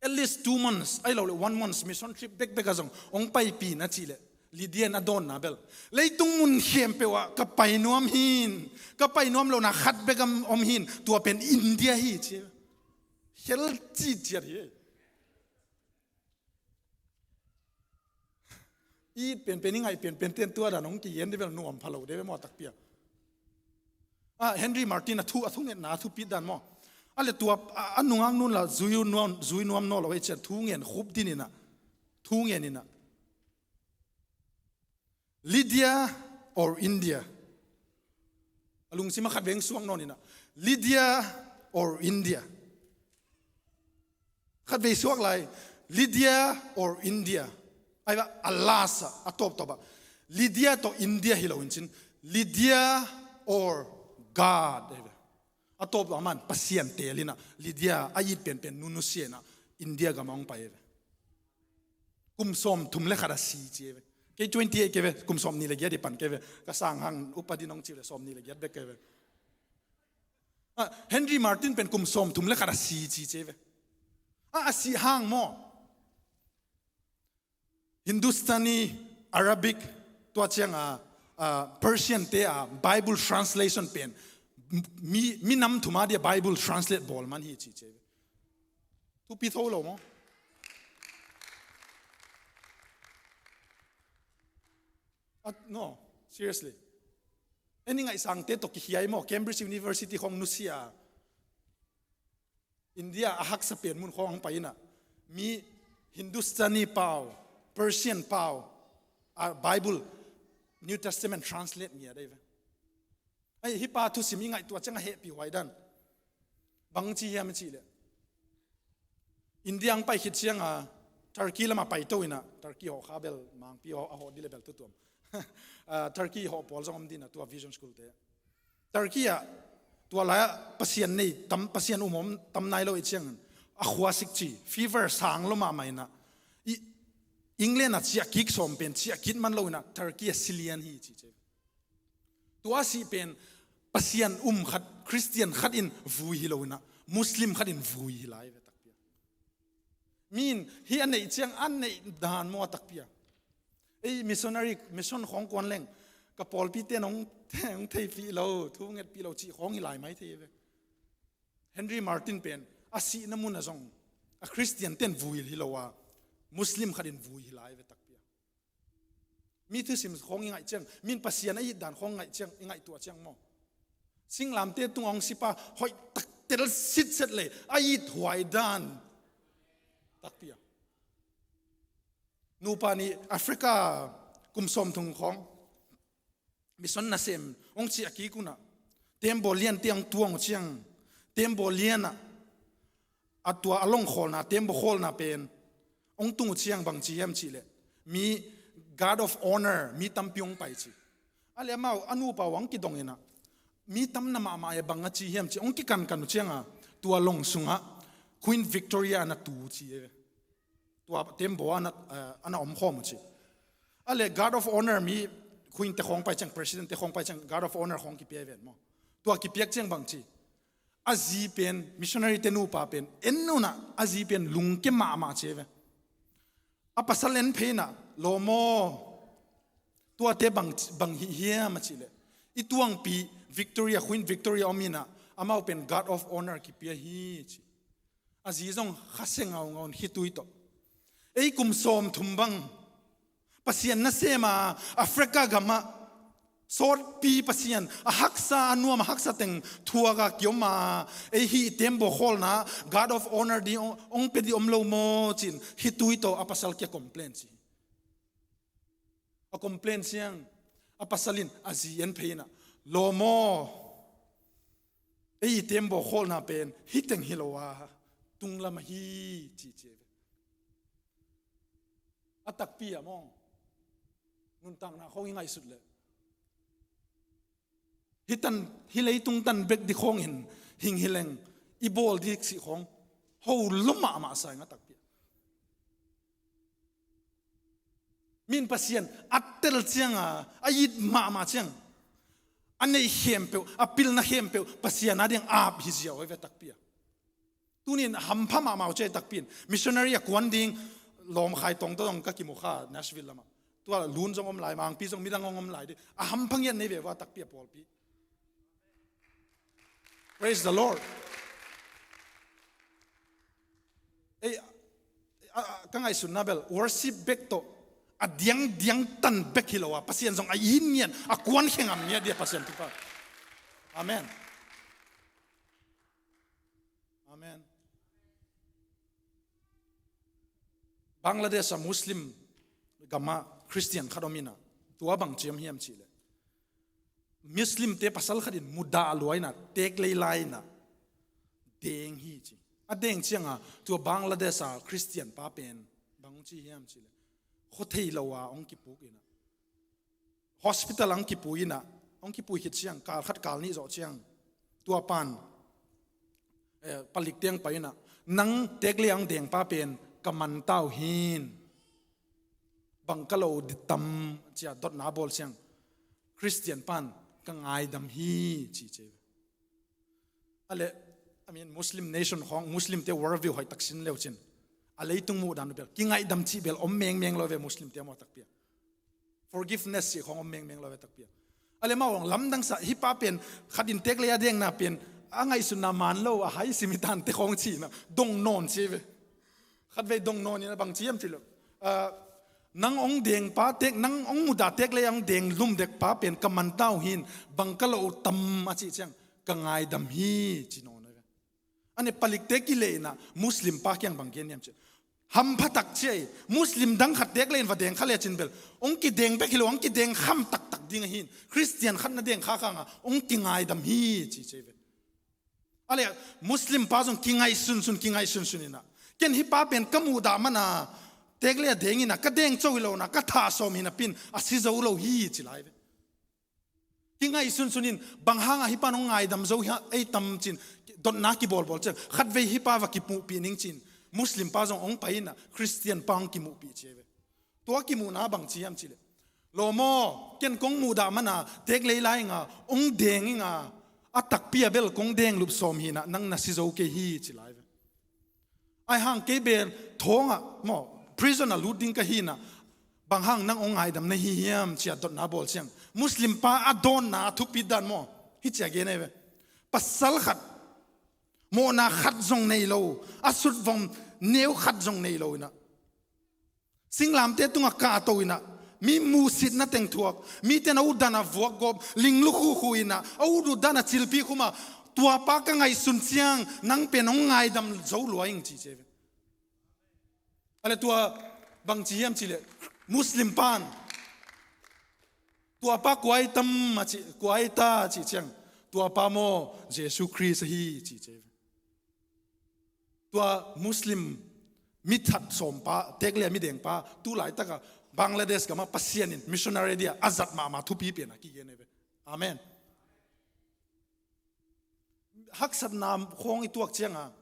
at least two months, ai lo le one months mission trip bekbek a zong hong paipih na cih leh, Lydia in a dawnna bel, leitung mun khempeuh ah ka pai nuam hin, ka pai nuam lohna khat bek om hin, tua pen India hi ci. Hel citciat hi. I it penpen, i ngaih penpen ten tua dan hong kigen dih bel nuam pha lo dih bel maw takpi a. Ah, Henry Martin a thu, a thungetna a thupit dan maw. A le tua, a, a nungak nun la zui nuam, zui nuam naw lo ei cian thungen khup din inah. Thungen inah. Lydia or India? A lungsim a khatvei suak nawn inah. Lydia or India? Khatvei suak lai, Lydia or India? Ai va, a last a, a tawptawp a, Lydia tawh India hi lo in cin, Lydia or God? Ai va, a tawptawp a man Pasian teel inah, Lydia a it penpen nu nusia inah, India gam a hong pai ai va. Kum sawm thum le khat a si ci ai va. Kei twenty eight kei va, kum sawm nih le giat i pan kei va. Ka sang hang upa din hong ci le sawm nih le giat bek kei va. Ah, Henry Martin pen kum sawm thum le khat a si ci ci ai va. Ah, a sih hang maw, Hindustani, Arabic, tua ciang a, a, Persian te a Bible translation pen mi, minam thum a dia Bible translate bawl man hi ci ci ai va. Thupi tho lo maw? Ah, no, seriously. Ei i ngaihsangte tawh kihiai maw, Cambridge University khawng nusia. India a haksa pen mun khawng hong pai inah, mi Hindustani pau, Persian pau a Bible, New Testament translate ngiat ai va. Ai, hih pa thusim i ngaihtuah ciang a hehpih huai dan. Bang ci hiam i cih leh, India hong pai khit ciang a, Turkey lam a paito inah, Turkey hawh kha bel mangpi hawh, a hawh dih le bel tutuam. Ah, Turkey hawh pawl zong om dih inah, tua Vision School te. Turkey ah, tua lai ah Pasian nei tam, Pasian um om tam nai lo i ciang, a khua sik ci, fever sang lo mahmah inah, i England ah ciah kik sawm pen, ciah kik man lo inah, Turkey ah si lian hi ci ci ai va. Tua a sih pen Pasian um khat, Khristian khat in vui hi lo inah, Muslim khat in vui hi lai ve takpi a. Mi in hih a neih ciang a neih dan maw a takpi a. Ei missionary, mission khawng kuan leng, ka pawlpi ten hong, hong theipih lo, thu ngetpih lo cih khawng hi lai mai thei ve. Henry Martin pen a sihna mun ah zong a Khristian ten vui hi lo a, Muslim khat in vui hi lai ve takpi a. Mi thusim khawng i ngaih ciang, min Pasian a it dan khawng ngaih ciang, i ngaihtuah ciang maw, singlamte tung hong sipa hoih tak tel sitset lei, a it huai dan takpi a. Nupa nih Africa kum sawm thum khawng mission nasem hong ciah kik un ah, tembaw lian tiang tuang uh ciang, tembaw lian ah a tua a long khawlna, tembaw khawlna pen hong tung uh ciang bang ci hiam cih leh, mi guard of honor, mi tampi hong pai ci. A le amau a nupa uh hong kidong in ah, mi tamna mahmah e, bang a ci hiam cih hong kikankan uh ciang a, tua long sungah Queen Victoria a na tu ci e. Tua tembaw a na, eh, a na omkhawm uh ci. A le guard of honor mi Queen te khawng pai ciang, President te khawng pai ciang, guard of honor khawng kipia hi ven maw. Tua kipiak ciang bang ci, a zi pen, missionary te nupa pen en un ah, a zi pen lungke mahmah ci hi ve. A pasal en phei in ah, lawm aw, tuate bang, bang hih hiam a cih leh, i tuangpi Victoria, Queen Victoria om in ah, Amau pen guard of honor kipia hi ci. A zi zong khasia ngaungaun khitui tawh. Ei kum sawmthum bang Pasian nasem a Africa gamah sawtpi Pasian a haksa, a nuam a haksa teng thuak a kiom a, ei hih tembaw khawlna guard of honor ding hong, hong pia ding om lo maw ci-in khitui tawh a pasal kia complain ci. A complain ciang a pasal in a zi en phei in ah, lawm aw, ei tembaw khawlna pen hih teng hi lo a, tunglam ahi ci ci ve. A takpi ah maw, nuntakna khawng i ngaihsut leh hih tan, hih leitung tan bek ding khawng in hing hi leng i bawl ding sih khawng ho lua mahmah sa ing a takpi ah. Min Pasian a tel ciang a, a it mahmah ciang, a neih khempeuh, a pilna khempeuh Pasian a ding ap hi ziau hi ve takpi ah. Tunin hampha mahmah uh ci a takpi in. Missionary a kuan ding lawm khai tawng tawh zong ka kimu kha Nashville lamah. Tua lun zong om lai, mangpi zong midang hong om lai ding. A hampha ngiat nei ve ua takpi a pawlpi. Praise the Lord. Ei, a, a, ka ngaihsutna bel worship bek tawh a diangdiang tan bek hi lo a, Pasian zong a it ngiat, a kuan khe ngam ngiat dia Pasian thupha. Amen. Amen. Bangladesh a Muslim gamah Christian khat om in ah, tua bang ciam hiam cih leh, Muslimte pasal khat in mudah lua in ah, teek lei lai in ah deng hi ci. A deng ciang a, tua Bangladesh a Christian pa pen bang ci hiam cih leh, khua thei lo a hong kipuk in ah, hospital ah hong kipui in ah, hong kipui khit ciang, kal khat kal nih zawh ciang, tua pan, eh, palik teng pai in ah, nang teek lei ah hong deng pa pen ka man ta uh hi, bang ka lo ding tam ci a dotna a bawl ciang, Christian pan ka ngaidam hi ci ci. A leh, I mean, Muslim nation khawng, Muslimte worldview hoih tak sin leu cin, a leitung muhdan uh bel, kingaihdam cih bel om mengmeng lo ve Muslimte maw takpi ah. Forgiveness cih khawng om mengmeng lo ve takpi ah. A leh amau hong lamdang sa, hih pa pen khat in teek lei a dengna pen a ngaihsutna man lo, a hai sim hi tante khawng ci in ah dong nawn ci ve. Khatvei dong nawn in ah bang ci hiam cih leh, ah, nang hong deng pa teek, nang hong mudah teek lei ah hong deng lum dek pa pen ka man ta uh hi, bang ka lo tam a cih ciang, ka ngaidam hi ci nawn ve. A leh palikte kileh in ah Muslim pa kiang bang gen hiam cih, hampha tak ci a, Muslim dang khat teek lei in va deng kha lecin bel hong kideng bek hi lo, hong kideng kham taktak ding ahi, Christian khat na deng kha khang a hong kingaidam hi ci ci ve. A leh Muslim pa zong kingaihsunsun, kingaihsunsun in ah, ken hih pa pen ka muhdah man a teek lei a deng in ah, ka deng co hi lo in ah, ka thah sawm hi napi in a si zo lo hi ci lai ve. Kingaihsunsun in, bang hang a hih pa in hong ngaidam zo hi a, ei tam cin, dotna kibawlbawl ciang, khatvei hih pa va kimuhpih ning cin, Muslim pa zong hong pai in ah Christian pa hong kimuhpih ci ve. Tua kimuhna bang ci hiam cih leh, lawm aw, ken kong muhdah man a teek lei lai ing a, hong deng ing a, a takpi a bel kong deng lup sawm hi in ah, nang na si zo kei hi ci lai ve. Ahi hang kei bel thong ah maw, prison ah lut ding ka hi in ah, bang hang nang hong ngaidam na hi hiam ci a dotna bawl ciang, Muslim pa a dawnna a thupi dan maw, hih ci a gen ahi ve. Pasal khat, mawhna khat zong nei lo, a sutvom neu khat zong nei lo in ah, singlamte tungah kahto in ah, mi muhsitna teng thuak, mite in a utdan a vuak gawp, ling lukhuhkhuh in ah, a utdan a cilpi khum a, tua pa ka ngaihsun ciang nang pen hong ngaidam zo lua ing ci ci ve. A leh tua bang ci hiam cih leh, Muslim pan, tua pa kua hi tam a cih, kua hi ta cih ciang, tua pa maw Jesu Khrist ahi ci ci ve. Tua Muslim mi that sawm pa, teek lei a mi deng pa, tu laitak a Bangladesh gam ah Pasian in missionary dia a zat mahmah thupi pen a kigen ahi ve. Amen. Haksatna khawng i tuak ciang a,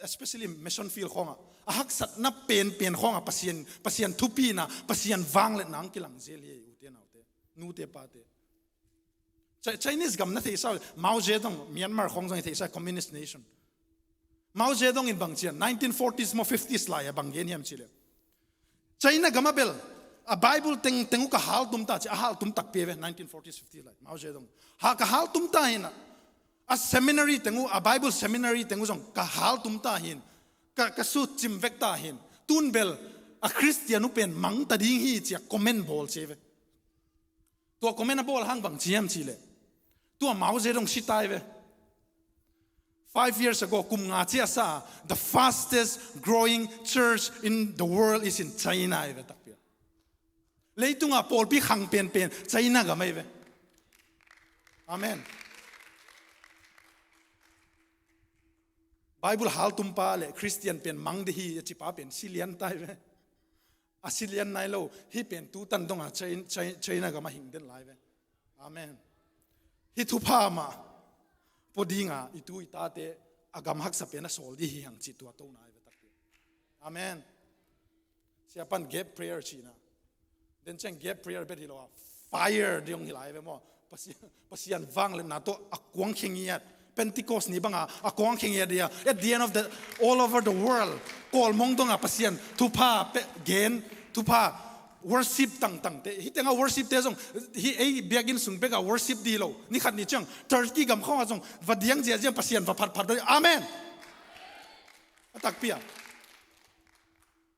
especially mission field khawng ah, a haksatna penpen khawng ah Pasian, Pasian thupi in ah, Pasian vangliatna hong kilang zel hi, ute naute, nute pate. Chi-, Chinese gam na theihsa uh, Mao Zedong, Myanmar khawng zong i theihsa, communist nation. Mao Zedong in bang ci hiam, nineteen forties maw fifties lai ah bang gen hiam cih leh, China gam ah bel a Bible tengteng uh ka haltum ta ci, a haltum takpi ve, nineteen forties, fifties lai, Mao Zedong. Ha, ka haltum ta hi in ah, A seminary teng uh, a Bible seminary teng uh zong ka haltum ta hi in, ka, ka sutcim vek ta hi in, tun bel a Khristian uh pen mang ta ding hi ci-a comment bawl ci ve. Tua comment a bawl hang bang ci hiam cih leh, tua Mao Zedong si ta hi ve. Five years ago, kum nga ci a sa, the fastest growing church in the world is in China hi ve, takpi a. Leitunga pawlpi khang penpen China gam ahi ve. Amen. Bible haltumpa le Khristian pen mang ding hi a cipa pen si lian ta hi ve. A si lian nai lo, hih pen tutan donga China, China, China gam a hing den lai ve. Amen. Hih thupha mah pua dinga i tu i tate a gam haksa pen a sawl ding hi hang cih tua tona hi ve, takpi. Amen. Sia pan gap prayer cihna. Den ciang gap prayer bet hi lo a, fire ding hi lai ve maw. Pasian, Pasian vangliatna tawh a kuang khe ngiat. Pentecost ni banga a kuang khe ngiat dia. At the end of the, all over the world, Kawlmong donga Pasian thupha pe, gen, thupha worship tangtangte. Hih tenga worship te zong, hih ei biakinn sung beka worship ding hi lo. Ni khat ni ciang Turkey gam khawngah zong va diang ziazia Pasian va phatphat ding. Amen. A takpi a.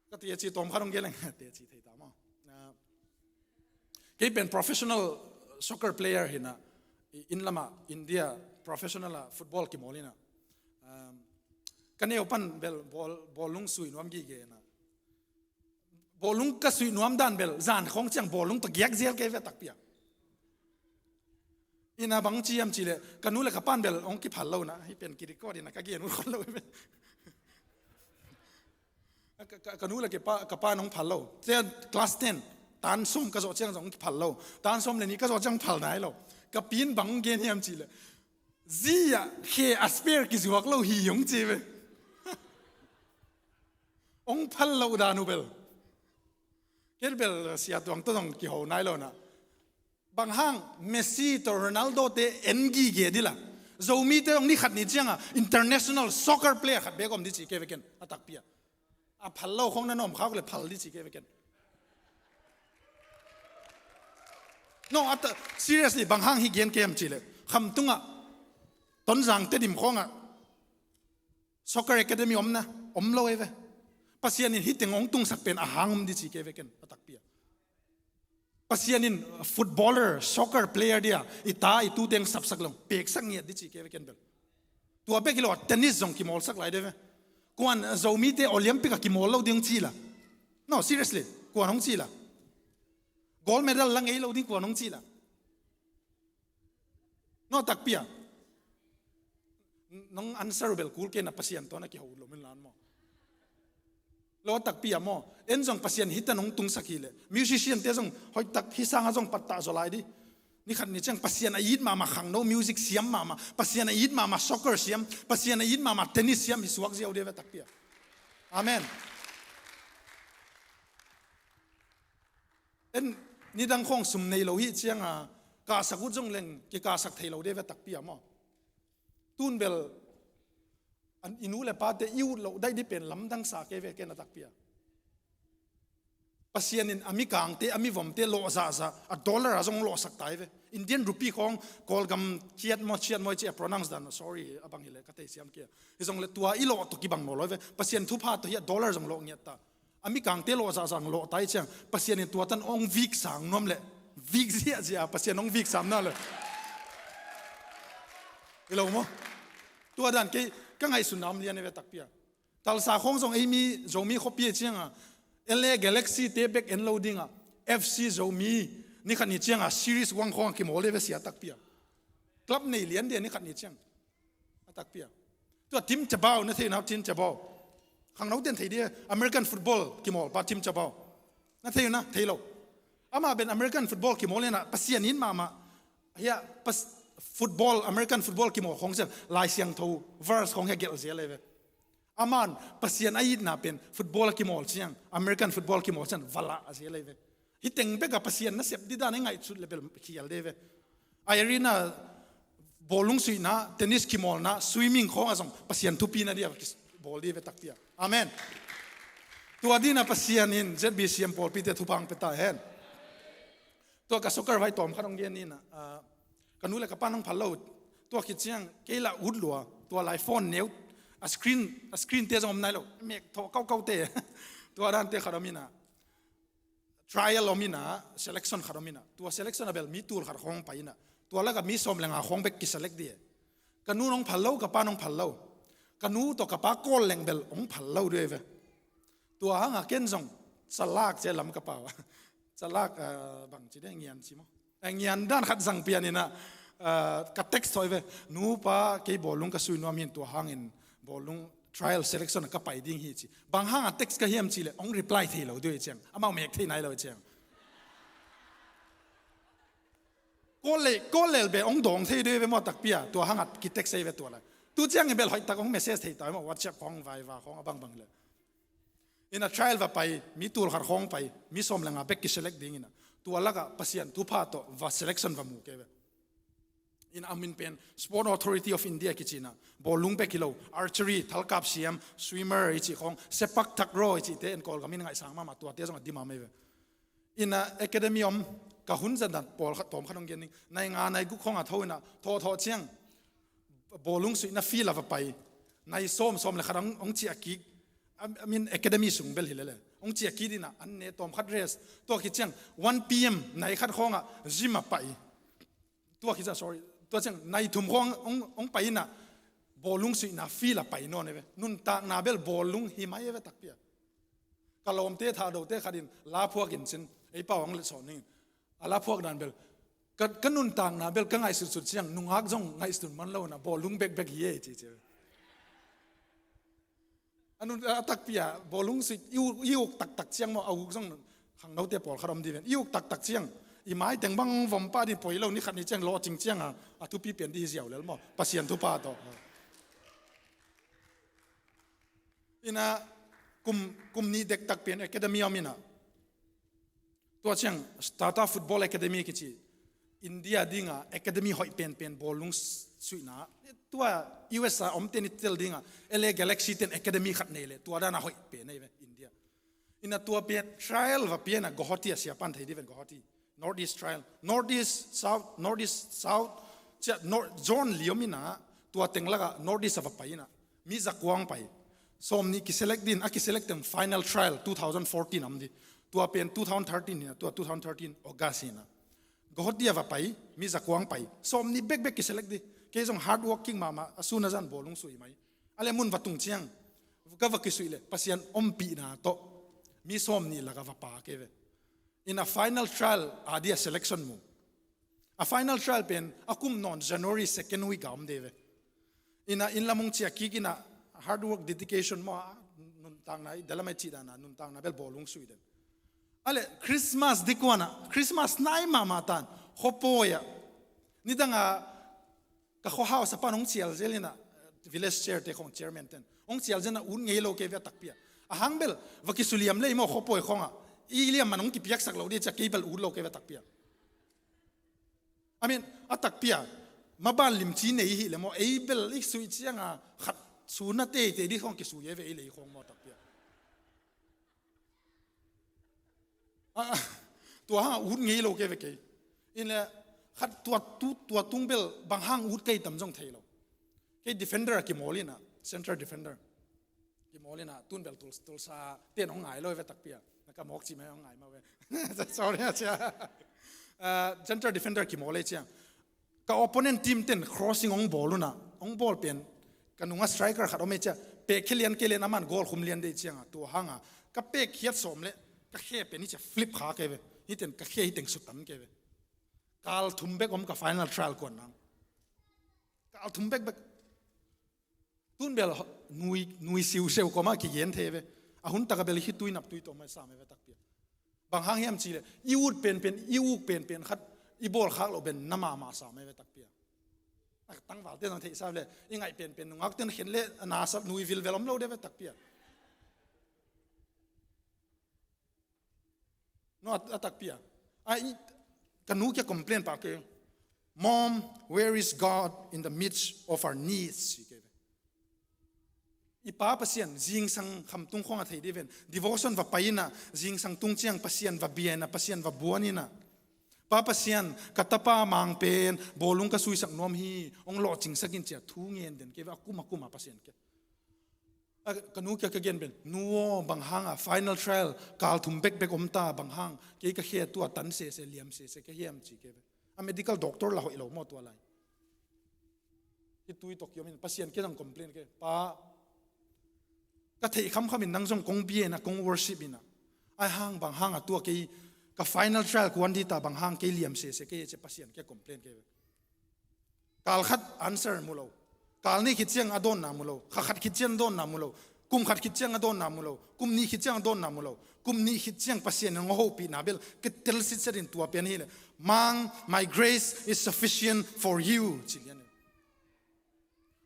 Ka teci tawm khat hong gen leng, teci thei ta maw. Ah, kei pen professional soccer player hi na, i, inn lama India professional a football kimawl hi na. Um, ka neu pan bel bawl, bawlung sui nuam gige na. Bawlung ka sui nuam dan bel, zan khawng ciang bawlung tawh giak zel kei ve, takpi a. Ina bang ci hiam cih leh, ka nu le ka pan bel hong kiphal lo na, hih pen kirecord ina ka gen ut khol lo hi ve. Ka, ka, ka nu le ka pa, ka pa in hong phal lo. Cia class ten, tan sawm ka zawh ciang zong hong kiphal lo. Tan sawm le nih ka zawh ciang phal nai lo. Ka pi in bang hong gen hiam cih leh, zi ah khe a spare kizuak lo hi hong ci ve. Hong phal lo dan uh bel. Kei bel Sia Tuang tawh zong kiho nai lo na. Bang hang Messi tawh Ronaldo te en gige ding la, Zomite zong ni khat ni cianga international soccer player khat bek om ding ci kei ve ken, a takpi a. A phal lo khawng na nawm khak le phal ding ci kei ve ken. No, a ta, seriously, bang hang hih gen kei hiam cih leh, Khamtungah Tonzang Tedim khawngah soccer academy om na, om lo hi ve. Pasian in hih teng hong tungsak pen a hang om ding ci kei ve ken, a takpi a. Pasian in footballer, soccer player dia i ta i tu teng sapsak lo, peksak ngiat ding ci kei ve ken bel. Tua bek hi lo a, tennis zong kimawlsak lai ding ve. Kuan Zomite Olympic a kimawl lo ding hong ci la? No, seriously, kuan hong ci la? Gold medal la ngei lo ding kuan hong ci la? No, takpi a. Nong answer uh bel kul kei na, Pasian tawh na kiho lo min lan maw. Lo, takpi a maw. En zong Pasian hih tan hong tungsak hi leh, musician te zong hoihtak hih sanga zong pattah zaw lai ding. Ni khat ni ciang Pasian a it mahmah khangno music siam mahmah, Pasian a it mahmah soccer siam, Pasian a it mahmah tennis siam hi suak ziau ding ve, takpi a. Amen. En, nidang khawng sum nei lo hi cianga kahsak ut zong leng kikahsak thei lo ding ve, takpi a maw. Tun bel an, i nu le pate i ut loh daih ding pen lamdang sa kei ve ken, a takpi a. Pasian in a mikangte, a mivomte lawh zahzah a dollar a zong lawhsak ta hi ve. Indian rupee khawng, Kawlgam kyat maw, kyat maw ci a pronounce dan, sorry, a bang hi leh ka thei siam kei a. Hi zong le tua i lawh tawh kibang nawn lo hi ve. Pasian thupha tawh hi a dollar zong lawh ngiat ta. A mikangte lawh zahzah lawh ta hi ciang, Pasian in tua tan hong vik sang nuam leh, vik ziahziah Pasian hong vik sam na le. Hi lo maw? Tua dan kei ka ngaihsutna om lian hi ve, takpi a. Talsa khawng zong ei mi Zomi khuapi a cianga, L A Galaxy te bek en lo dinga, F C Zomi, ni khat ni cianga series one khawng a kimawl hi ve, sia, takpi a. Club nei lian dia ni khat ni ciang. A takpi a. Tua Tim Tebow, na thei uh na, Tim Tebow. Khangno ten thei dia, American football kimawlpa Tim Tebow. Na thei uh na, thei lo. Amah ben American football kimawl hi na, Pasian it mahmah. Hia, pas, football, American football kimawl khawng ciang, Lai Siangtho verse khawng hia gelh zel hi ve. Aman Pasian a itna pen football a kimawl ciang, American football kimawl ciang va lah a zel hi ve. Hih teng beka Pasian nasep ding dan i ngaihsut le bel khial ding hi ve. Irene a bawlung suihna, tennis kimawlna, swimming khawngah zong Pasian thupina dia bawl ding hi ve, takpi a. Amen. Tua dina Pasian in Z B C M pawlpite thupha hong pia ta hen. Tua ka soccer vai tawm khat hong gen ni na, ah, ka nu le ka pa hong phal lo, Tua khit ciang kei lah ut lua, tua lai phone neu, a screen, a screen te zong om nai lo, mek thawh kaukau te. Tua dan te khat om ina, trial om ina, selection khat om ina. Tua selection a bel mi tul khat khawng pai ina. Tua laka mi sawm le nga khawng bek kiselect di e. Ka nu nong phal lo, ka pa nong phal lo. Ka nu tawh ka pa kawl leng bel hong phal lo dui ve. Tua hanga ken zong calak cia lam ka pau a. Calak, ah, bang ci de, ngian ci maw. Eh, ngian dan khat zang pian ina, ah, ka text thawi ve. Nu pa, kei bawlung ka sui nuam hin, tua hangin bawlung trial selection ka pai ding hi ci. Bang hanga text ka hiam ci le, hong reply thei lo dui ciang. Amau mek thei nai lo ciang. Kawl le, kawl lel be hong dawng thei dui ve maw takpi a. Tua hanga ki text ei ve tua lai. Tu ciang i bel hoih tak hong message thei ta maw, WhatsApp khawng, Viber khawng a bangbang le. Ina trial va pai, mi tul khat khawng pai, mi sawm le nga bek kiselect ding ina. Tua laka Pasian thupha tawh va selection va mu kei ve. Ina a min pen Sport Authority of India kici ina. Bawlung bek hi lo, archery, thalkap siam, swimmer i ci khawng, sepak takraw i ci te en Kawlgam in ngaihsang mahmah, tua te zong a dim a mei ve. Ina academy om, ka hun zan dan pawl khat tawm khat hong gen ding. Nai nga nai guk khawng a tho ina, thaw thaw ciang bawlung suihna field a va pai. Nai sawm, sawm le khat hong, hong ciah kik. I mean, academy sung bel hi lele. Hong ciah kik ina, an ne tawm khat rest. Tua khit ciang one P M nai khat khawng a gym a pai. Tua khit ciang, sorry. Tua ciang nai thum khawng hong, hong pai ina, bawlung suihna field a pai nawn e ve. Nuntakna bel bawlung hi mai e ve takpi a. Ka lawmte Thahdote khat in la phuak in cin, ei pau ang let sawh ning. A la phuak dan bel, ka, ka nuntakna bel ka ngaihsutsut ciang, nungak zong ngaihsut man lo na, bawlung bekbek hi ei ci ci. A nun, a takpi a, bawlung sui, i uk, i uk taktak ciang maw, a uk zong khangnote pawlkhat om di ven. I uk taktak ciang, i mai teng bang vom pah di poi lo, ni khat ni ciang lawh cing ciang a, a thupi pen di hi ziau lel maw, Pasian thupha tawh. Ina kum, kum nih dektak pen academy om ina. Tua ciang Tata Football Academy kici. India dinga academy hoih penpen bawlung suihna. Tua U S a omte ni tel dinga L A Galaxy ten academy khat nei le. Tua dana hoih pen nei ve India. Ina tua pen trial va piana Guwahati a siapan thei di ven Guwahati. North East trial. North East, South, North East, South. Cia North, zone li om ina, tua teng laka North East a va pai ina. Mi zakuang pai. Sawm nih kiselect din, a kiselect teng final trial two thousand fourteen am di. Tua pen two thousand thirteen ina, tua two thousand thirteen August ina. Guwahati a va pai, mi zakuang pai. Sawm nih bekbek kiselect di. Kei zong hard working mahmah, a sun a zan bawlung sui mai. A le mun va tung ciang. Ka va kisui le, Pasian ompihna tawh. Mi sawm nih laka va pa kei ve. Ina final trial a dia selection mu. A final trial pen a kum nawn January second week a om de ve. Ina inn lam hong ciah kik ina hard work, dedication maw, a nuntakna i dalamai cih dana nuntakna bel bawlung sui den. A le Christmas dikuana, Christmas nai mahmah tan, khuapawi a. Nidanga ka khuahau sapan hong cial zel ina, village chair te khong chairman ten. Hong cial zel ina ut ngei lo kei ve a takpi a. A hang bel, va kisuliam lei maw khuapawi khonga. I liam man hong kipiaksak lo di cia kei bel ut lo kei ve a takpi a. I mean, a takpi a. Maban limci nei hi le maw, ei bel i sui cianga khat suna teitei di khong kisui e ve ei lei khong maw a takpi a. Ah, tua hang ut ngei lo kei ve kei. In le khat tua tu, tua tung bel bang hang ut kei tam zong thei lo. Kei defender a kimawl ina, central defender. Kimawl ina, tun bel tul, tulsa ten hong ngai lo ve takpi a. Na ka mawk ci mai hong ngai ma ve. Sorry a cia. Ah, central defender kimawl e ciang. Ka opponent team ten crossing hong bawl una, hong bawl pen, ka nunga striker khat om e cia, pek khia lian kei len aman goal khum lian dei cianga, tua hanga, ka pek khiat sawm le, ka khe pen hi cia flip kha kei ve, hi ten ka khe hi teng sutan kei ve. Kal thum bek om ka final trial kuan nang. Kal thum bek bek. Tun bel nui, nui siuseu koma kigen thei ve. A hun taka bel hi tui nap tui tawh mai sa mai ve takpi a. Bang hang hiam ci le, i ut penpen, i uk penpen khat, i bawl khak lo ben na mahmah sa mai ve takpi a. A tangval te zang theih sa le, i ngaih penpen nungak ten khen le, a nasa nui vilvel om lo de ve takpi a. No, a, a takpi a. A, i, ka nu kia complain pa ke. Mom, where is God in the midst of our needs? Ci ke ve. I Pa Pasian, zingsang khamtung khong a thei di ven. Devotion va pai ina, zingsang tung ciang Pasian va bia ina, Pasian va buan ina. Pa Pasian, ka tapa Mang pen bawlung ka suisak nuam hi, hong lawhcingsak in ci-a thu ngen den kei ve, a kum a kum a Pasian kiang. A, ka nu kiang ka gen pen, nu aw, bang hang a final trial kal thum bekbek om ta, bang hang, kei ka khe tua tan sese, liam sese ka hiam ci kei ve. A medical doctor la hoih lo maw tua lai. Hih tui tawh kiom in Pasian kiang zong complain kei, Pa, ka theih khamkham in nang zong kong bia in a, kong worship in a, ahi hang bang hang a tua kei ka final trial kuan ding ta, bang hang kei liam sese kei hi ci-a Pasian kiang complain kei ve. Kal khat answer mu lo. Kal nih khit ciang a dawnna mu lo. Kha khat khit ciang a dawnna mu lo. Kum khat khit ciang a dawnna mu lo. Kum nih khit ciang a dawnna mu lo. Kum nih khit ciang Pasian in hong hopihna bel ka tel sitset in tua pen hi leh, Mang, my grace is sufficient for you, ci lian.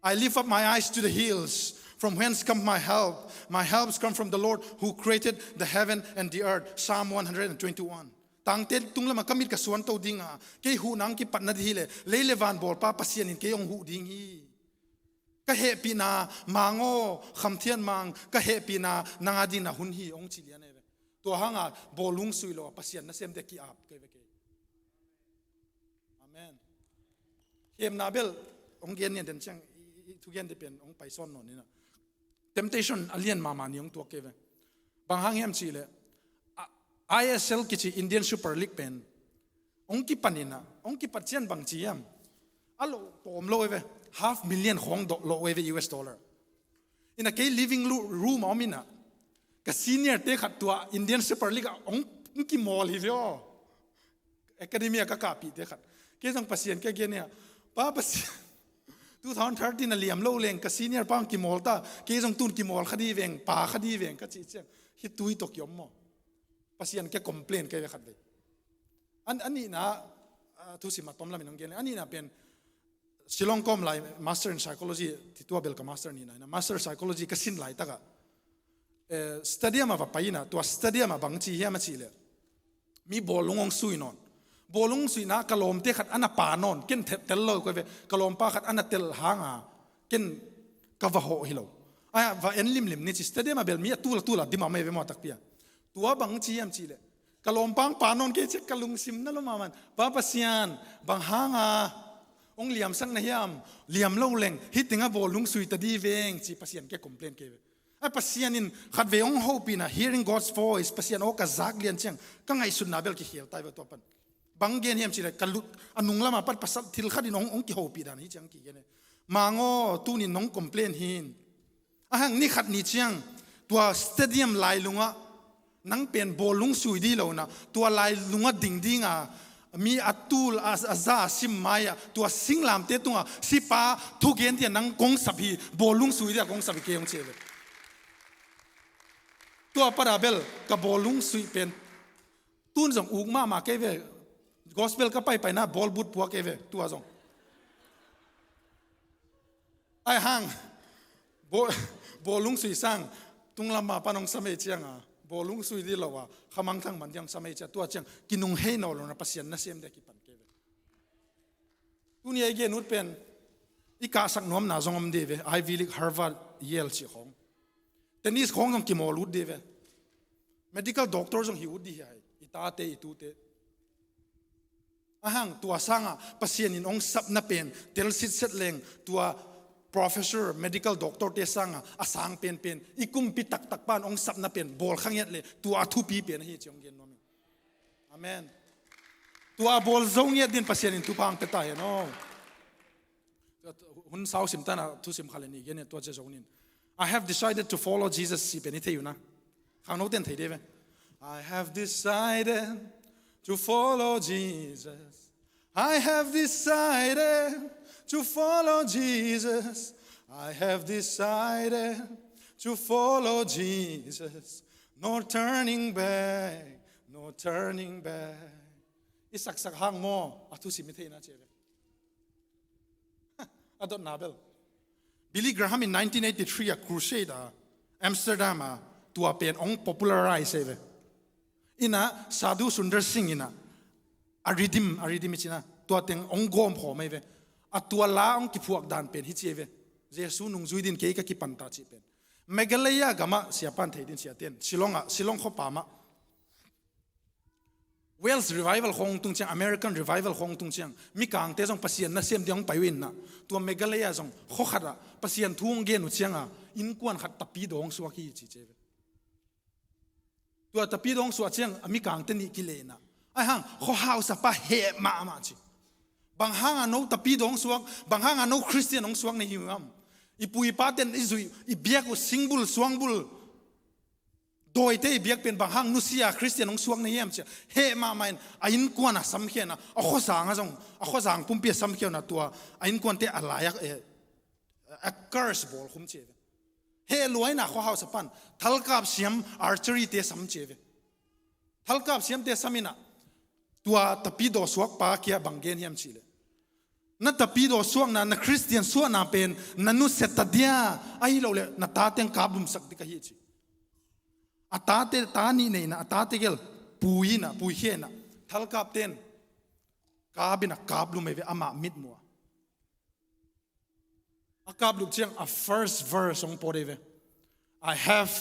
I lift up my eyes to the hills. From whence come my help? My helps come from the Lord who created the heaven and the earth. Psalm one hundred and twenty-one. Tangte tung lamah ka mit ka suan to ding a, kei huhna hong kipat nading hi leh, lei le van bawlpa Pasian in kei hong huh ding hi. Ka hehpihna Mang aw, Khamthian Mang, ka hehpihna nang a dingin a hun hi, hong ci lian hi ve. Tua hang a bawlung sui lo a Pasian nasemte ki-ap kei ve kei. Amen. Khemna bel hong gen nian den ciang i, i, i thugente pen hong pai sawn nawn in a. Temptation a lian mahmah nih hong tuak kei ve. Bang hang hiam cih leh, a, I S L kici Indian Super League pen hong kipan in a, hong kipat ciang bang ci hiam, a loh tawm lo hi ve. Half million khawng dawh loh hi ve, U S dollar. In a kei living lu-, room a om in a, ka senior te khat tua Indian Super League ah hong, hong kimawl hi ve aw. Academy ah ka kahpihte khat. Kei zong Pasian kiang gen hi a, Pa Pasian, two thousand thirteen a liam lo leng ka senior pa hong kimawl ta, kei zong tun kimawl kha ding veng, pa kha ding veng ka cih ciang, hih tui tawh kiom maw. Pasian kiang complain kei ve khatvei. A, a nihna, a, thusim a tom lam in hong gen leng. A nihna pen, Shillong ka om lai, Master in Psychology, ti tua bel ka Master nihna hi na, Master Psychology ka sin laitak ah, eh, stadium ah va pai in a, tua stadium ah bang ci hiam a cih leh, mi bawlung hong sui nawn. Bawlung suihna ka lawmte khat a na pa nawn, ken tel lo kei ve, ka lawmpa khat a na tel hang a, ken ka va hawh hi lo. A, va en limlim ni ci, stadium ah bel mi a tul a tul a dim a om hi ve maw takpi a. Tua bang ci hiam cih leh, ka lawmpa hong pa nawn kei ciang ka lungsim na lo mahmah in, Pa Pasian, bang hang a hong liamsak na hiam, liam lo leng hih teng ah bawlung sui ta ding veng ci Pasian kiang complain kei ve. A, Pasian in khatvei hong hopih in a, hearing God's voice, Pasian aw ka zak lian ciang ka ngaihsutna bel kikhel ta hi ve tua pan. Bang gen hiam cih leh, ka lut a nung lam ah pat pasal thil khat in hong, hong kihopih dan hi ciang kigen hi. Mang aw, tuni in nong complain hi in. A hang ni khat ni ciang tua stadium lailung ah nang pen bawlung sui ding lo in a, tua lailung ah ding ding a, mi a tul a, a za a sim mai ah, tua singlamteh tung ah sipa thugen ding a nang kong sap hi, bawlung sui ding a kong sap hi kei hong ci hi ve. Tua pat a bel ka bawlung suih pen tun zong uk mahmah kei ve. Gospel ka paipaina bawlbut puak kei ve tua zong. Ahi hang, baw-, bawlung sui sang, tung lam ah pan hong sam hi ciang a, bawlung sui ding lo a, khamangthang man ding hong sam hi ciang, tua ciang kinunghei nawn lo in a, Pasian nasemte kipan kei ve. Tuni a i gen ut pen i kahsak nuamna zong om ding hi ve, Ivy League, Harvard, Yale cih khawng. Tennis khawng zong kimawl ut ding hi ve. Medical doctor zong hi ut ding hi a, i tate, i tute. A hang tua sang ah Pasian in hong sapna pen tel sitset leng, tua professor, medical doctor te sang ah a sang penpen, i kumpi taktak pan hong sapna pen bawl kha ngiat leh tua a thupi pen ahi ci hong gen nuam hi. Amen. Tua a bawl zo ngiat ding in Pasian in thupha hong pia ta hen aw. Hun sau sim ta in a, thusim khat le nih gen hi, tua ciang zong in, I have decided to follow Jesus cih pen i thei uh na. Khangnote in thei ding hi ve. I have decided to follow Jesus. I have decided to follow Jesus. I have decided to follow Jesus. No turning back, no turning back. I saksak hang maw, a thusim i theihna ci hi ve. A dotna bel, Billy Graham in nineteen eighty-three a crusade a Amsterdam a tua pen hong popularize hi ve. In a Sadhu Sundar Singh in a, a redeem, a redeem hi ci in a, tua teng hong gawm khawm hi ve. A tua la hong kiphuak dan pen hi ci hi ve. Jesu nungzui ding in kei ka kipan ta cih pen. Meghalaya gam ah siapa in thei ding, siate in, Shillong ah, Shillong khuapa mah Wales revival khawng tung ciang, American revival khawng tung ciang, mikangte zong Pasian nasem ding hong pai uh inah, tua Meghalaya zong khua khatah Pasian thu hong gen uh cianga innkuan khat tapidaw hong suak hi ci ci ve. Tua tapidaw hong suak ciang a mikangte nih kilenah, aihang khuahausa pa heh mahmah ci. Bang hanga no tapidaw hong suak, bang hanga no Christian hong suak na hi uh hiam? I pu i paten i zuih, i biak uh singbul suangbul dawite i biak pen bang hang nusia Christian hong suak na hiam cia heh mahmah in a innkuan a samkhia inah, a khuazang a zong, a khuazang pumpi a samkhia uh inah, tua a innkuante a lai a, eh, a curse bawl khum ci ve. Heh lua inah khuahausa pan thalkap siam archery te sam ci ve. Thalkap siamte sam inah tua tapidaw suak pa kia bang gen hiam cihleh, na tapidaw suakna, na Christian suahna pen na nusia ta dia, ahi lo leh na tate hong kaplumsak ding ka hi ci. A tate, ta nih nei inah, a tate gel pui inah, puikhia inah, thalkapten kap inah kaplum ei ve, amah mitmuh a. A kaplup ciang a first verse hong pawt ei ve. "I have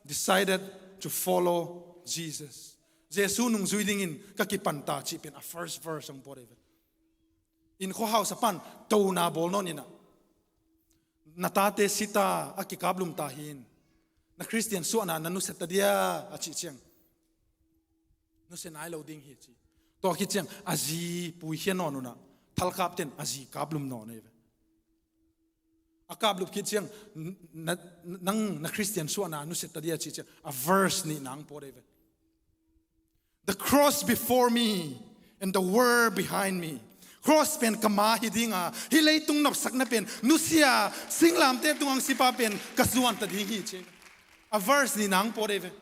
decided to follow Jesus." Jesu nungzui dingin ka kipanta cih pen a first verse hong pawt ei ve. In khuahausa pan tona bawl nawn inah, na tate sita a kikaplum ta hi in, na Christian suahna na nusia ta dia a cih ciang, nusia nai lo ding hi ci. Tua khit ciang a zi puikhia nawn unah, thalkapten a zi kaplum nawn ei ve. A kaplup khit ciang, n-, na, nang na Christian suahna nusia ta dia cih ciang a verse nih nang pawt ei ve. "The cross before me and the world behind me." Cross pen ka ma hi dinga, hih leitung nopsakna pen nusia, singlamte tung ang sipa pen ka zuan ta ding hi ci. A verse nih nang pawt ei ve.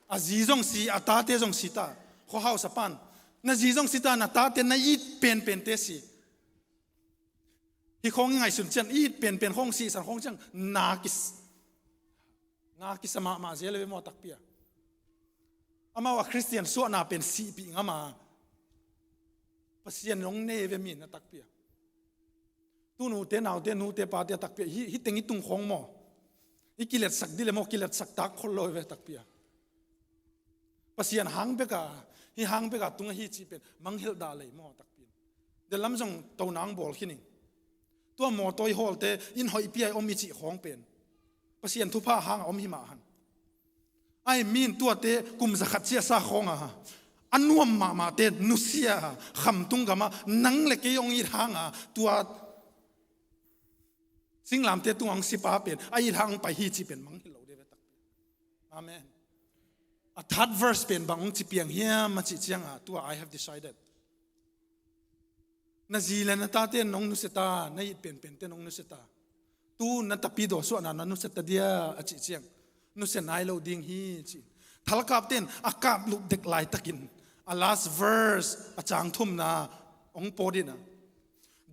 A zi zong si, a tate zong si ta. Khuahausa pan, na zi zong si ta, na tate na it penpente si. Hih khawng i ngaihsun ciang, i it penpen khawng sihsan khawng ciang na kis-, na kisa mahmah zel ve maw takpi a. Amau a Christian suahna pen sihpih ngam a, Pasian in hong ne ve mi na takpi a. Tunute naute, nute pate a takpi a, hih, hih teng i tung khawng maw, i kiletsak dih le maw, kiletsak tak khol lo ve takpi a. Pasian hang beka, hih hang beka tung ahi cih pen mangngilh dah lei maw takpi in. Dellam zong tona ang bawl khin ing. Tua mawtaw i hawlte, inn hoihpi a i om i cih khawng pen Pasian thupha hanga om hi mah hang. Ai min tuate kum zakhat ciahsa khawnga a nuam mahmahte nusia, khamtung gama nang le kei hong it hanga, tua singlamte tunga hong sipa pen a it hang pai hi cih pen mangngilh lo ding ve takpi. Amen. A third verse pen bang hong ci piang hiam a cih cianga, tua, "I have decided." Na zi le na tate nong nusia ta, na it penpente nong nusia ta. Tu na tapidaw suahna na nusia ta dia a cih ciang, nusia nai lo ding hi ci. Thalkapten a kaplup dek laitakin a last verse, a cang thumna hong pawt inah,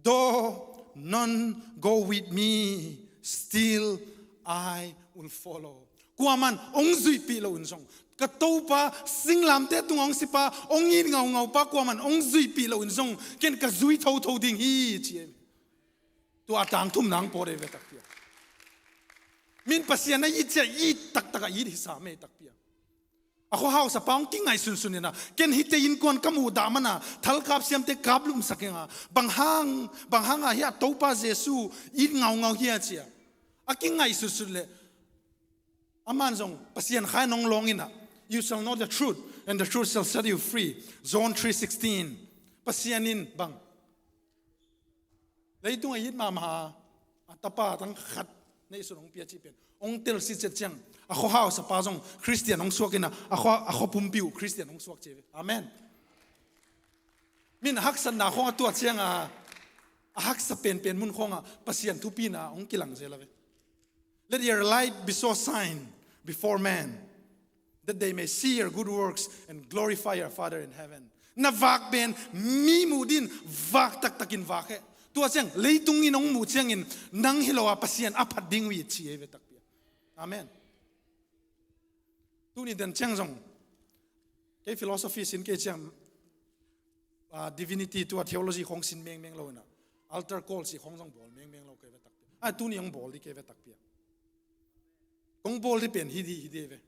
"Though none go with me, still I will follow." Kuaman hong zuihpih loin zong, ka Topa, singlamte tunga hong sipa, hong it ngaungau pa, kuaman hong zuihpih loin zong ken ka zui thotho ding hi ci. Tua a tangthum nang pawt ei ve takpi a. Min Pasian a it cia, it taktak a it hi sam ei takpi a. A khuahausa pa hong kingaihsunsun inah, ken hihte innkuan ka muh dah mana thalkap siamte kaplumsak inga, bang hang, bang hanga hih a Topa Jesu it ngaungau hia cia a kingaihsunsun leh, aman zong Pasian kha in hong lawng inah, "You shall know the truth, and the truth shall set you free." John three sixteen. Pasian in bang, leitung a it mahmah a, a tapa tang khat neihsun hong pia cih pen hong telsiat ciang, a khuahausa pa zong Christian hong suak inah, a khua, a khua pumpi uh Christian hong suak ci ve. Amen. Min haksatna khawng a tuah cianga, a haksa penpen mun khawnga Pasian thupina hong kilang zel a ve. "Let your light be so shine before men, that they may see your good works and glorify your Father in heaven." Na vak pen mi muh dingin vak taktakin vak heh. Tua ciang leitung in hong muh ciangin nang hi lo a Pasian a phat ding uh hi ci ei ve takpi a. Amen. Tuni den ciang zong kei philosophy sin kei ciang, ah, divinity tua theology khawng sin mengmeng lo inah, altar call cih khawng zong bawl mengmeng lo kei ve takpi. Ah, tuni hong bawl ding kei ve takpi a. Kong bawl ding pen hi ding, hi ding ve.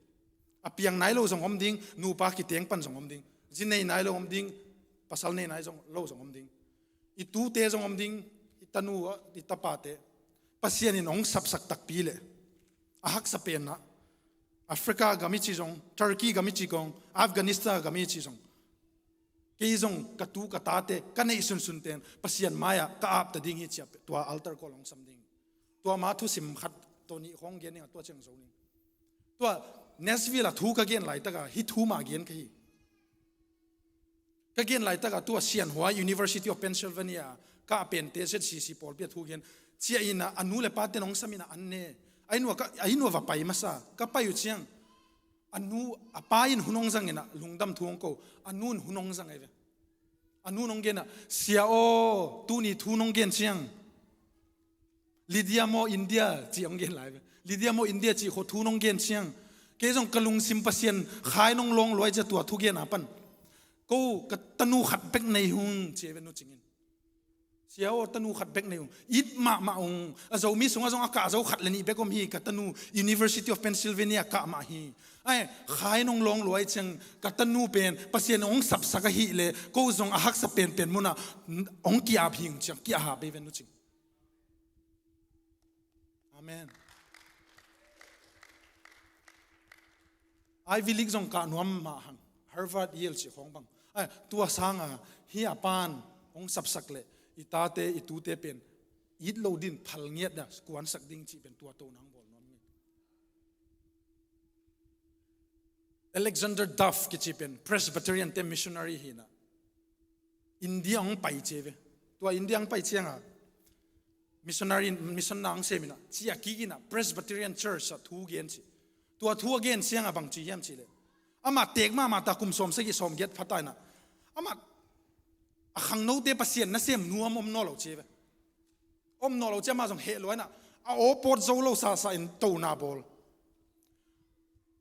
A piang nai lo zong om ding, nupa kiteng pan zong om ding. Zi nei nai lo om ding, pasal nei nai zong lo zong om ding. I tute zong om ding, i tanu, i tapate. Pasian in hong sapsak takpi leh a haksa penna, Africa gam i ci zong, Turkey gam i ci kong, Afghanistan gam i ci zong, kei zong ka tu ka tate ka neih sunsun ten Pasian mai-ah ka apta ding hi ci-a tua altar call hong sam ding. Tua ma thusim khat tawh nih khawng gen ding a, tua ciang zo ding. Tua Nashville ah thu ka gen laitak a hih thu mah gen ka hi. Ka gen laitak a tua Sianhuai, University of Pennsylvania, ka a pente Z C C pawlpi a thu gen. Ciah in a, a nu le pate nong sam in a an ne. A inn uah ka, a inn uah va pai masa. Ka pai uh ciang, a nu, a pa in hun hong zang in a, lungdam thu hong ko. A nu in hun hong zang ei ve. A nu in hong gen a, "Sia aw, tuni thu nong gen ciang, Lydia maw India," ci hong gen lai ve. "Lydia maw India," ci khawh thu nong gen ciang, kei zong ka lungsim Pasian khai nong lawng luai cia tua thu gen a pan. "Ko ka tanu khat bek nei hung," ci ei ve Nu Cing in. "Sia aw, tanu khat bek nei hung. It mahmah hung. A Zomi sungah zong a kah zo khat le nih bek om hi, ka tanu University of Pennsylvania kah mah hi. Ai, khai nong lawng luai ciang ka tanu pen Pasian hong sapsak ahih leh ko zong a haksa penpen munah hong ki-ap hing," ciang ki-ap ha bei ve Nu Cing. Amen. Ivy League zong kah nuam mah hang, Harvard, Yale cih khawng bang. Ai, tua sanga hih a pan hong sapsak leh i tate i tute pen it lo din phal ngiat a kuansak ding cih pen tua to nang bawl nuam ngi. Alexander Duff kici pen Presbyterian te missionary hi in a, India hong pai ci ei ve. Tua India hong pai ciang a, missionary, mission na hong sem in a, ciah kik in a, Presbyterian Church ah thu gen ci. Tua thu a gen ciang a bang ci hiam cih leh, amah teek mahmah ta, kum sawm sagih sawm giat pha ta in a, amah a khangnote Pasian nasem nuam om nawn lo ci ei ve. Om nawn lo ci, amah zong heh lua in a, a aw pawt zo lo sasa in tona bawl.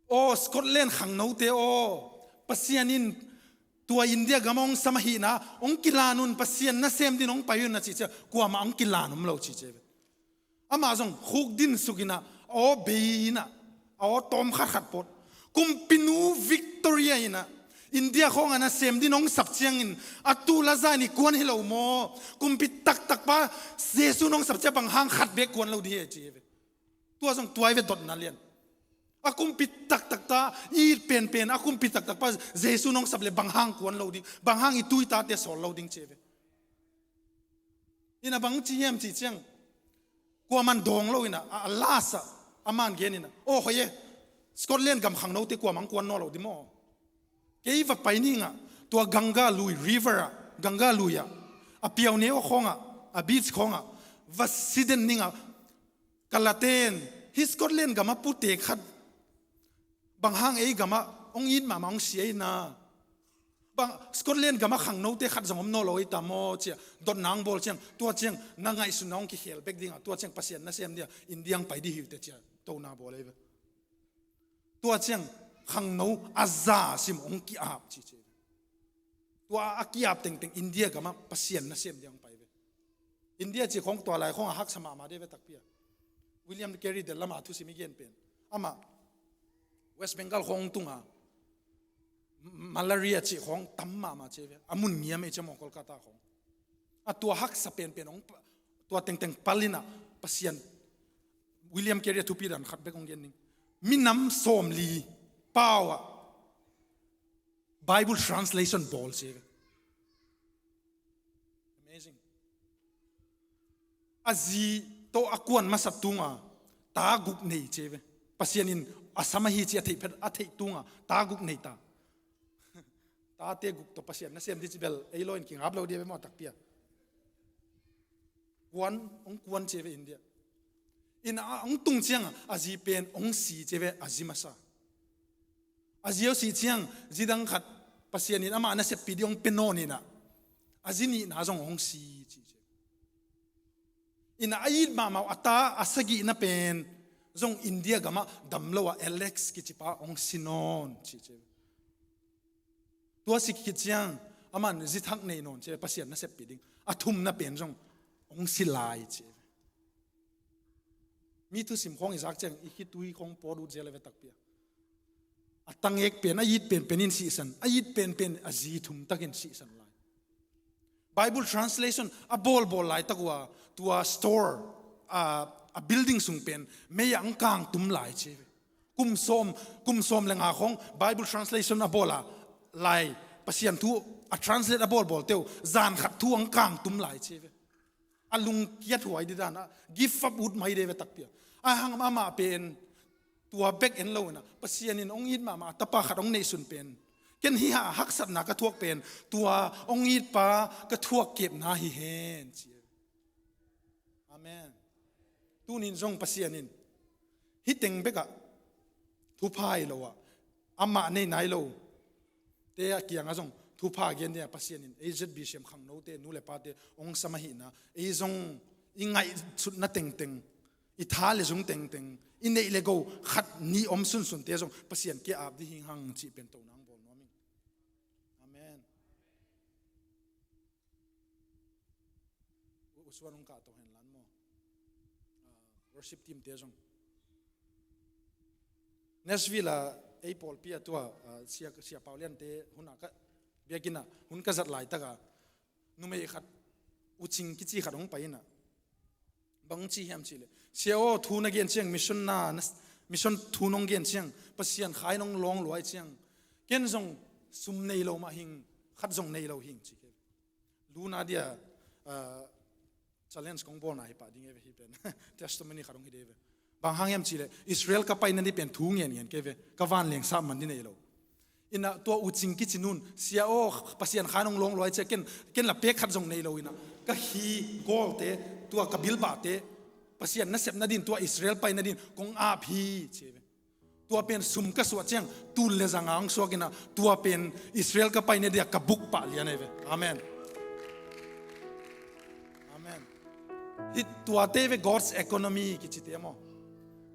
"Aw, Scotland khangnote aw, Pasian in tua India gam hong sam ahihna, hong kilan un, Pasian nasem din hong pai un," a cih ciang kuamah hong kilan om lo ci ci ei ve. Amah zong khuk din suk in a, aw bei in a, aw tawm khat khat pawt. Kumpinu Victoria in a, India khawng a nasem din hong sap ciangin, "A tu la za in i kuan hi lo maw? Kumpi taktak pa Jesu in hong sap ciang bang hang khat bek kuan lo ding hi," ci ei ve. Tua zong tua ei ve dotna lian. A kumpi taktak ta, i penpen, a kumpi taktak pa Jesu in hong sap leh bang hang kuan lo ding, bang hang i tu i tate sawl lo ding ci ei ve. In a bang ci hiam cih ciang, kuaman dawng lo in a, a, a last ah, aman gen in a, "Aw, hoih e, Scotland gam khangnote kuamah hong kuan nawn lo ding maw? Kei va pai ning a, tua Ganga lui, river ah, Ganga lui ah, a piauneu khawng ah, a beach khawng ah va si den ning a, ka laten, hih Scotland gam a pute khat bang hang ei gam ah hong it mahmah hong si ei na. Bang Scotland gam a khangnote khat zong om nawn lo ei ta maw?" ci-a dotna hong bawl ciang, "Tua ciang na ngaihsutna hong kikhel bek ding a, tua ciang Pasian nasem dia India hong pai ding hi uh teh," ci-a tona bawl ei ve. Tua ciang khangno a za sim hong ki-ap ci ci. Tua a ki-ap tengteng India gam ah Pasian nasem dia hong pai ve. India cih khawng tua lai khawng a haksa mahmah ding ve takpi a. William Carey delh lam a thusim i gen pen, amah West Bengal khawng tung a, malaria cih khawng tam mahmah ci ei ve. A mun ngiam ei ci maw, Kolkata khawng. A tua haksa penpen hong pa-, tua tengteng pal in a, Pasian, William Carey a thupi dan khat bek hong gen ning. Minam sawmli pau ah Bible translation bawl ci ei ve. Amazing. A zi tawh a kuan masa tung a, ta guk nei ci ei ve. Pasian in a sam ahi ci a theih phet, a theih tung a, ta guk nei ta. Tate guk tawh Pasian nasem ding ci bel, ei law in kingap lo ding ve maw takpi a. Kuan, hong kuan ci ei ve India. In a hong tung ciang a, a zi pen hong si ci ei ve, a zi masa. A zi a sih ciang, zi dang khat Pasian in amah naseppih ding hong pia nawn in a, a zi nihna zong hong si ci ci. In a, a it mahmah uh a ta a sagihna pen zong India gam ah dam lo a, Alex kici pa hong si nawn ci ci. Tua si khit ciang, aman zi thak nei nawn ci, Pasian naseppih ding. A thumna pen zong hong si lai ci. Mi thusim khawng i zak ciang, i khitui khawng pawt ut zel ei ve takpi a. A tangek pen a it penpen in sihsan, a it penpen a zi thum takin sihsan lai. Bible translation a bawlbawl laitak uh a, tua store, a, a building sung pen mei ah hong kangtum lai ci ve. Kum sawm, kum sawm le nga khawng Bible translation a bawl a lai, Pasian thu a translate a bawlbawlte uh zan khat thu hong kangtum lai ci ve. A lungkiat huai dih dan a, give up ut mai dih ve takpi a. A hang amah pen tua bek en lo in a, Pasian in hong it mahmah a tapa khat hong neihsun pen, ken hih a haksatna ka thuak pen tua hong itpa ka thuak kepna hi hen ci. Amen. Tunin zong Pasian in hih teng bekah thupha hi lo a, amah nei nai lo te a kiangah zong thupha gen ding a, Pasian in A Z B C M khangnote, nu le pate hong sam ahihna, ei zong i ngaihsutna tengteng, i tha le zung tengteng, i neih le go khat nih om sunsunte zong Pasian kiang ap ding hi hang cih pen tona hong bawl nuam ing. Amen. U, u Suan hong kahto hen lan maw? Ah, worship team te zong. Nashville a ei pawlpi a tua, ah, sia, sia Pau Lian te hun a ka biakinn a hun ka zat laitak a, numei khat, U Cing kici khat hong pai in a, bang hong ci hiam cih leh, "Sia aw, thu na gen ciang, mission na, na, mission thu nong gen ciang, Pasian khai nong lawng luai ciang, ken zong sum nei lo mah hing, khat zong nei lo hing," ci kei. Luna dia, ah, challenge kong bawlna hi pah ding e ve hih pen. Testimony khat hong hi ding e ve. Bang hang hiam cih leh, Israel ka paina ding pen thu ngen ngen kei ve. Ka vanleng sap man ding nei lo. In a tua U Cing kici nun, "Sia aw, Pasian khai nong lawng luai ciang, ken, ken la pek khat zong nei lo in a, ka hi gawlte, tua ka bilbahte, Pasian nasepna ding, tua Israel paina ding kong ap hi," ci e ve. Tua pen sum ka suah ciang, tul le zanga hong suak in a, tua pen Israel ka paina dia ka buk pah lian e ve. Amen. Amen. Hih tuate ve God's economy kici te maw?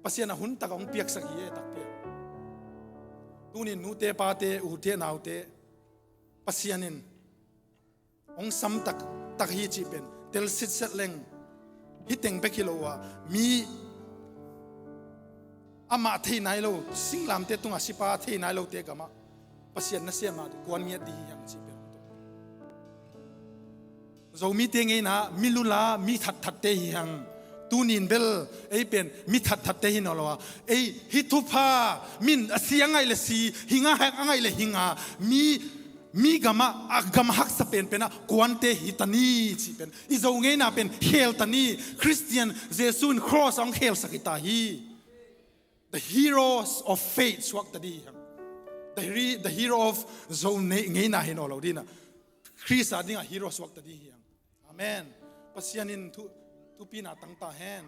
Pasian a hun tak a hong piaksak hi e takpi a. Tunin nute pate, ute naute, Pasian in hong sam taktak hi cih pen tel sitset leng, hih teng bek hi lo a, mi amah thei nai lo, singlamteh tungah sipa thei nai lote gamah Pasian nasem a kuan ngiat ding hi hang cih pen. Zomite ngeina, mi lula, mi thatthatte hi hang. Tunin bel ei pen mi thatthatte hi nawn lo a, ei hih thupha, min a si a ngaih le si, hing a hek a ngaih le hing a, mi, mi gamah, a gam haksa penpen ah kuante hi ta ni cih pen. I Zo ngeina pen khel ta ni. Khristian, Jesu in cross a hong khelsak hi ta hi. The heroes of faith suak ta ding hi hang. The, he-, the hero of Zo ne-, ngeina hi nawn lo ding a, Khrist a dingah hero suak ta ding hi hang. Amen. Pasian in thu, thupina tang ta hen.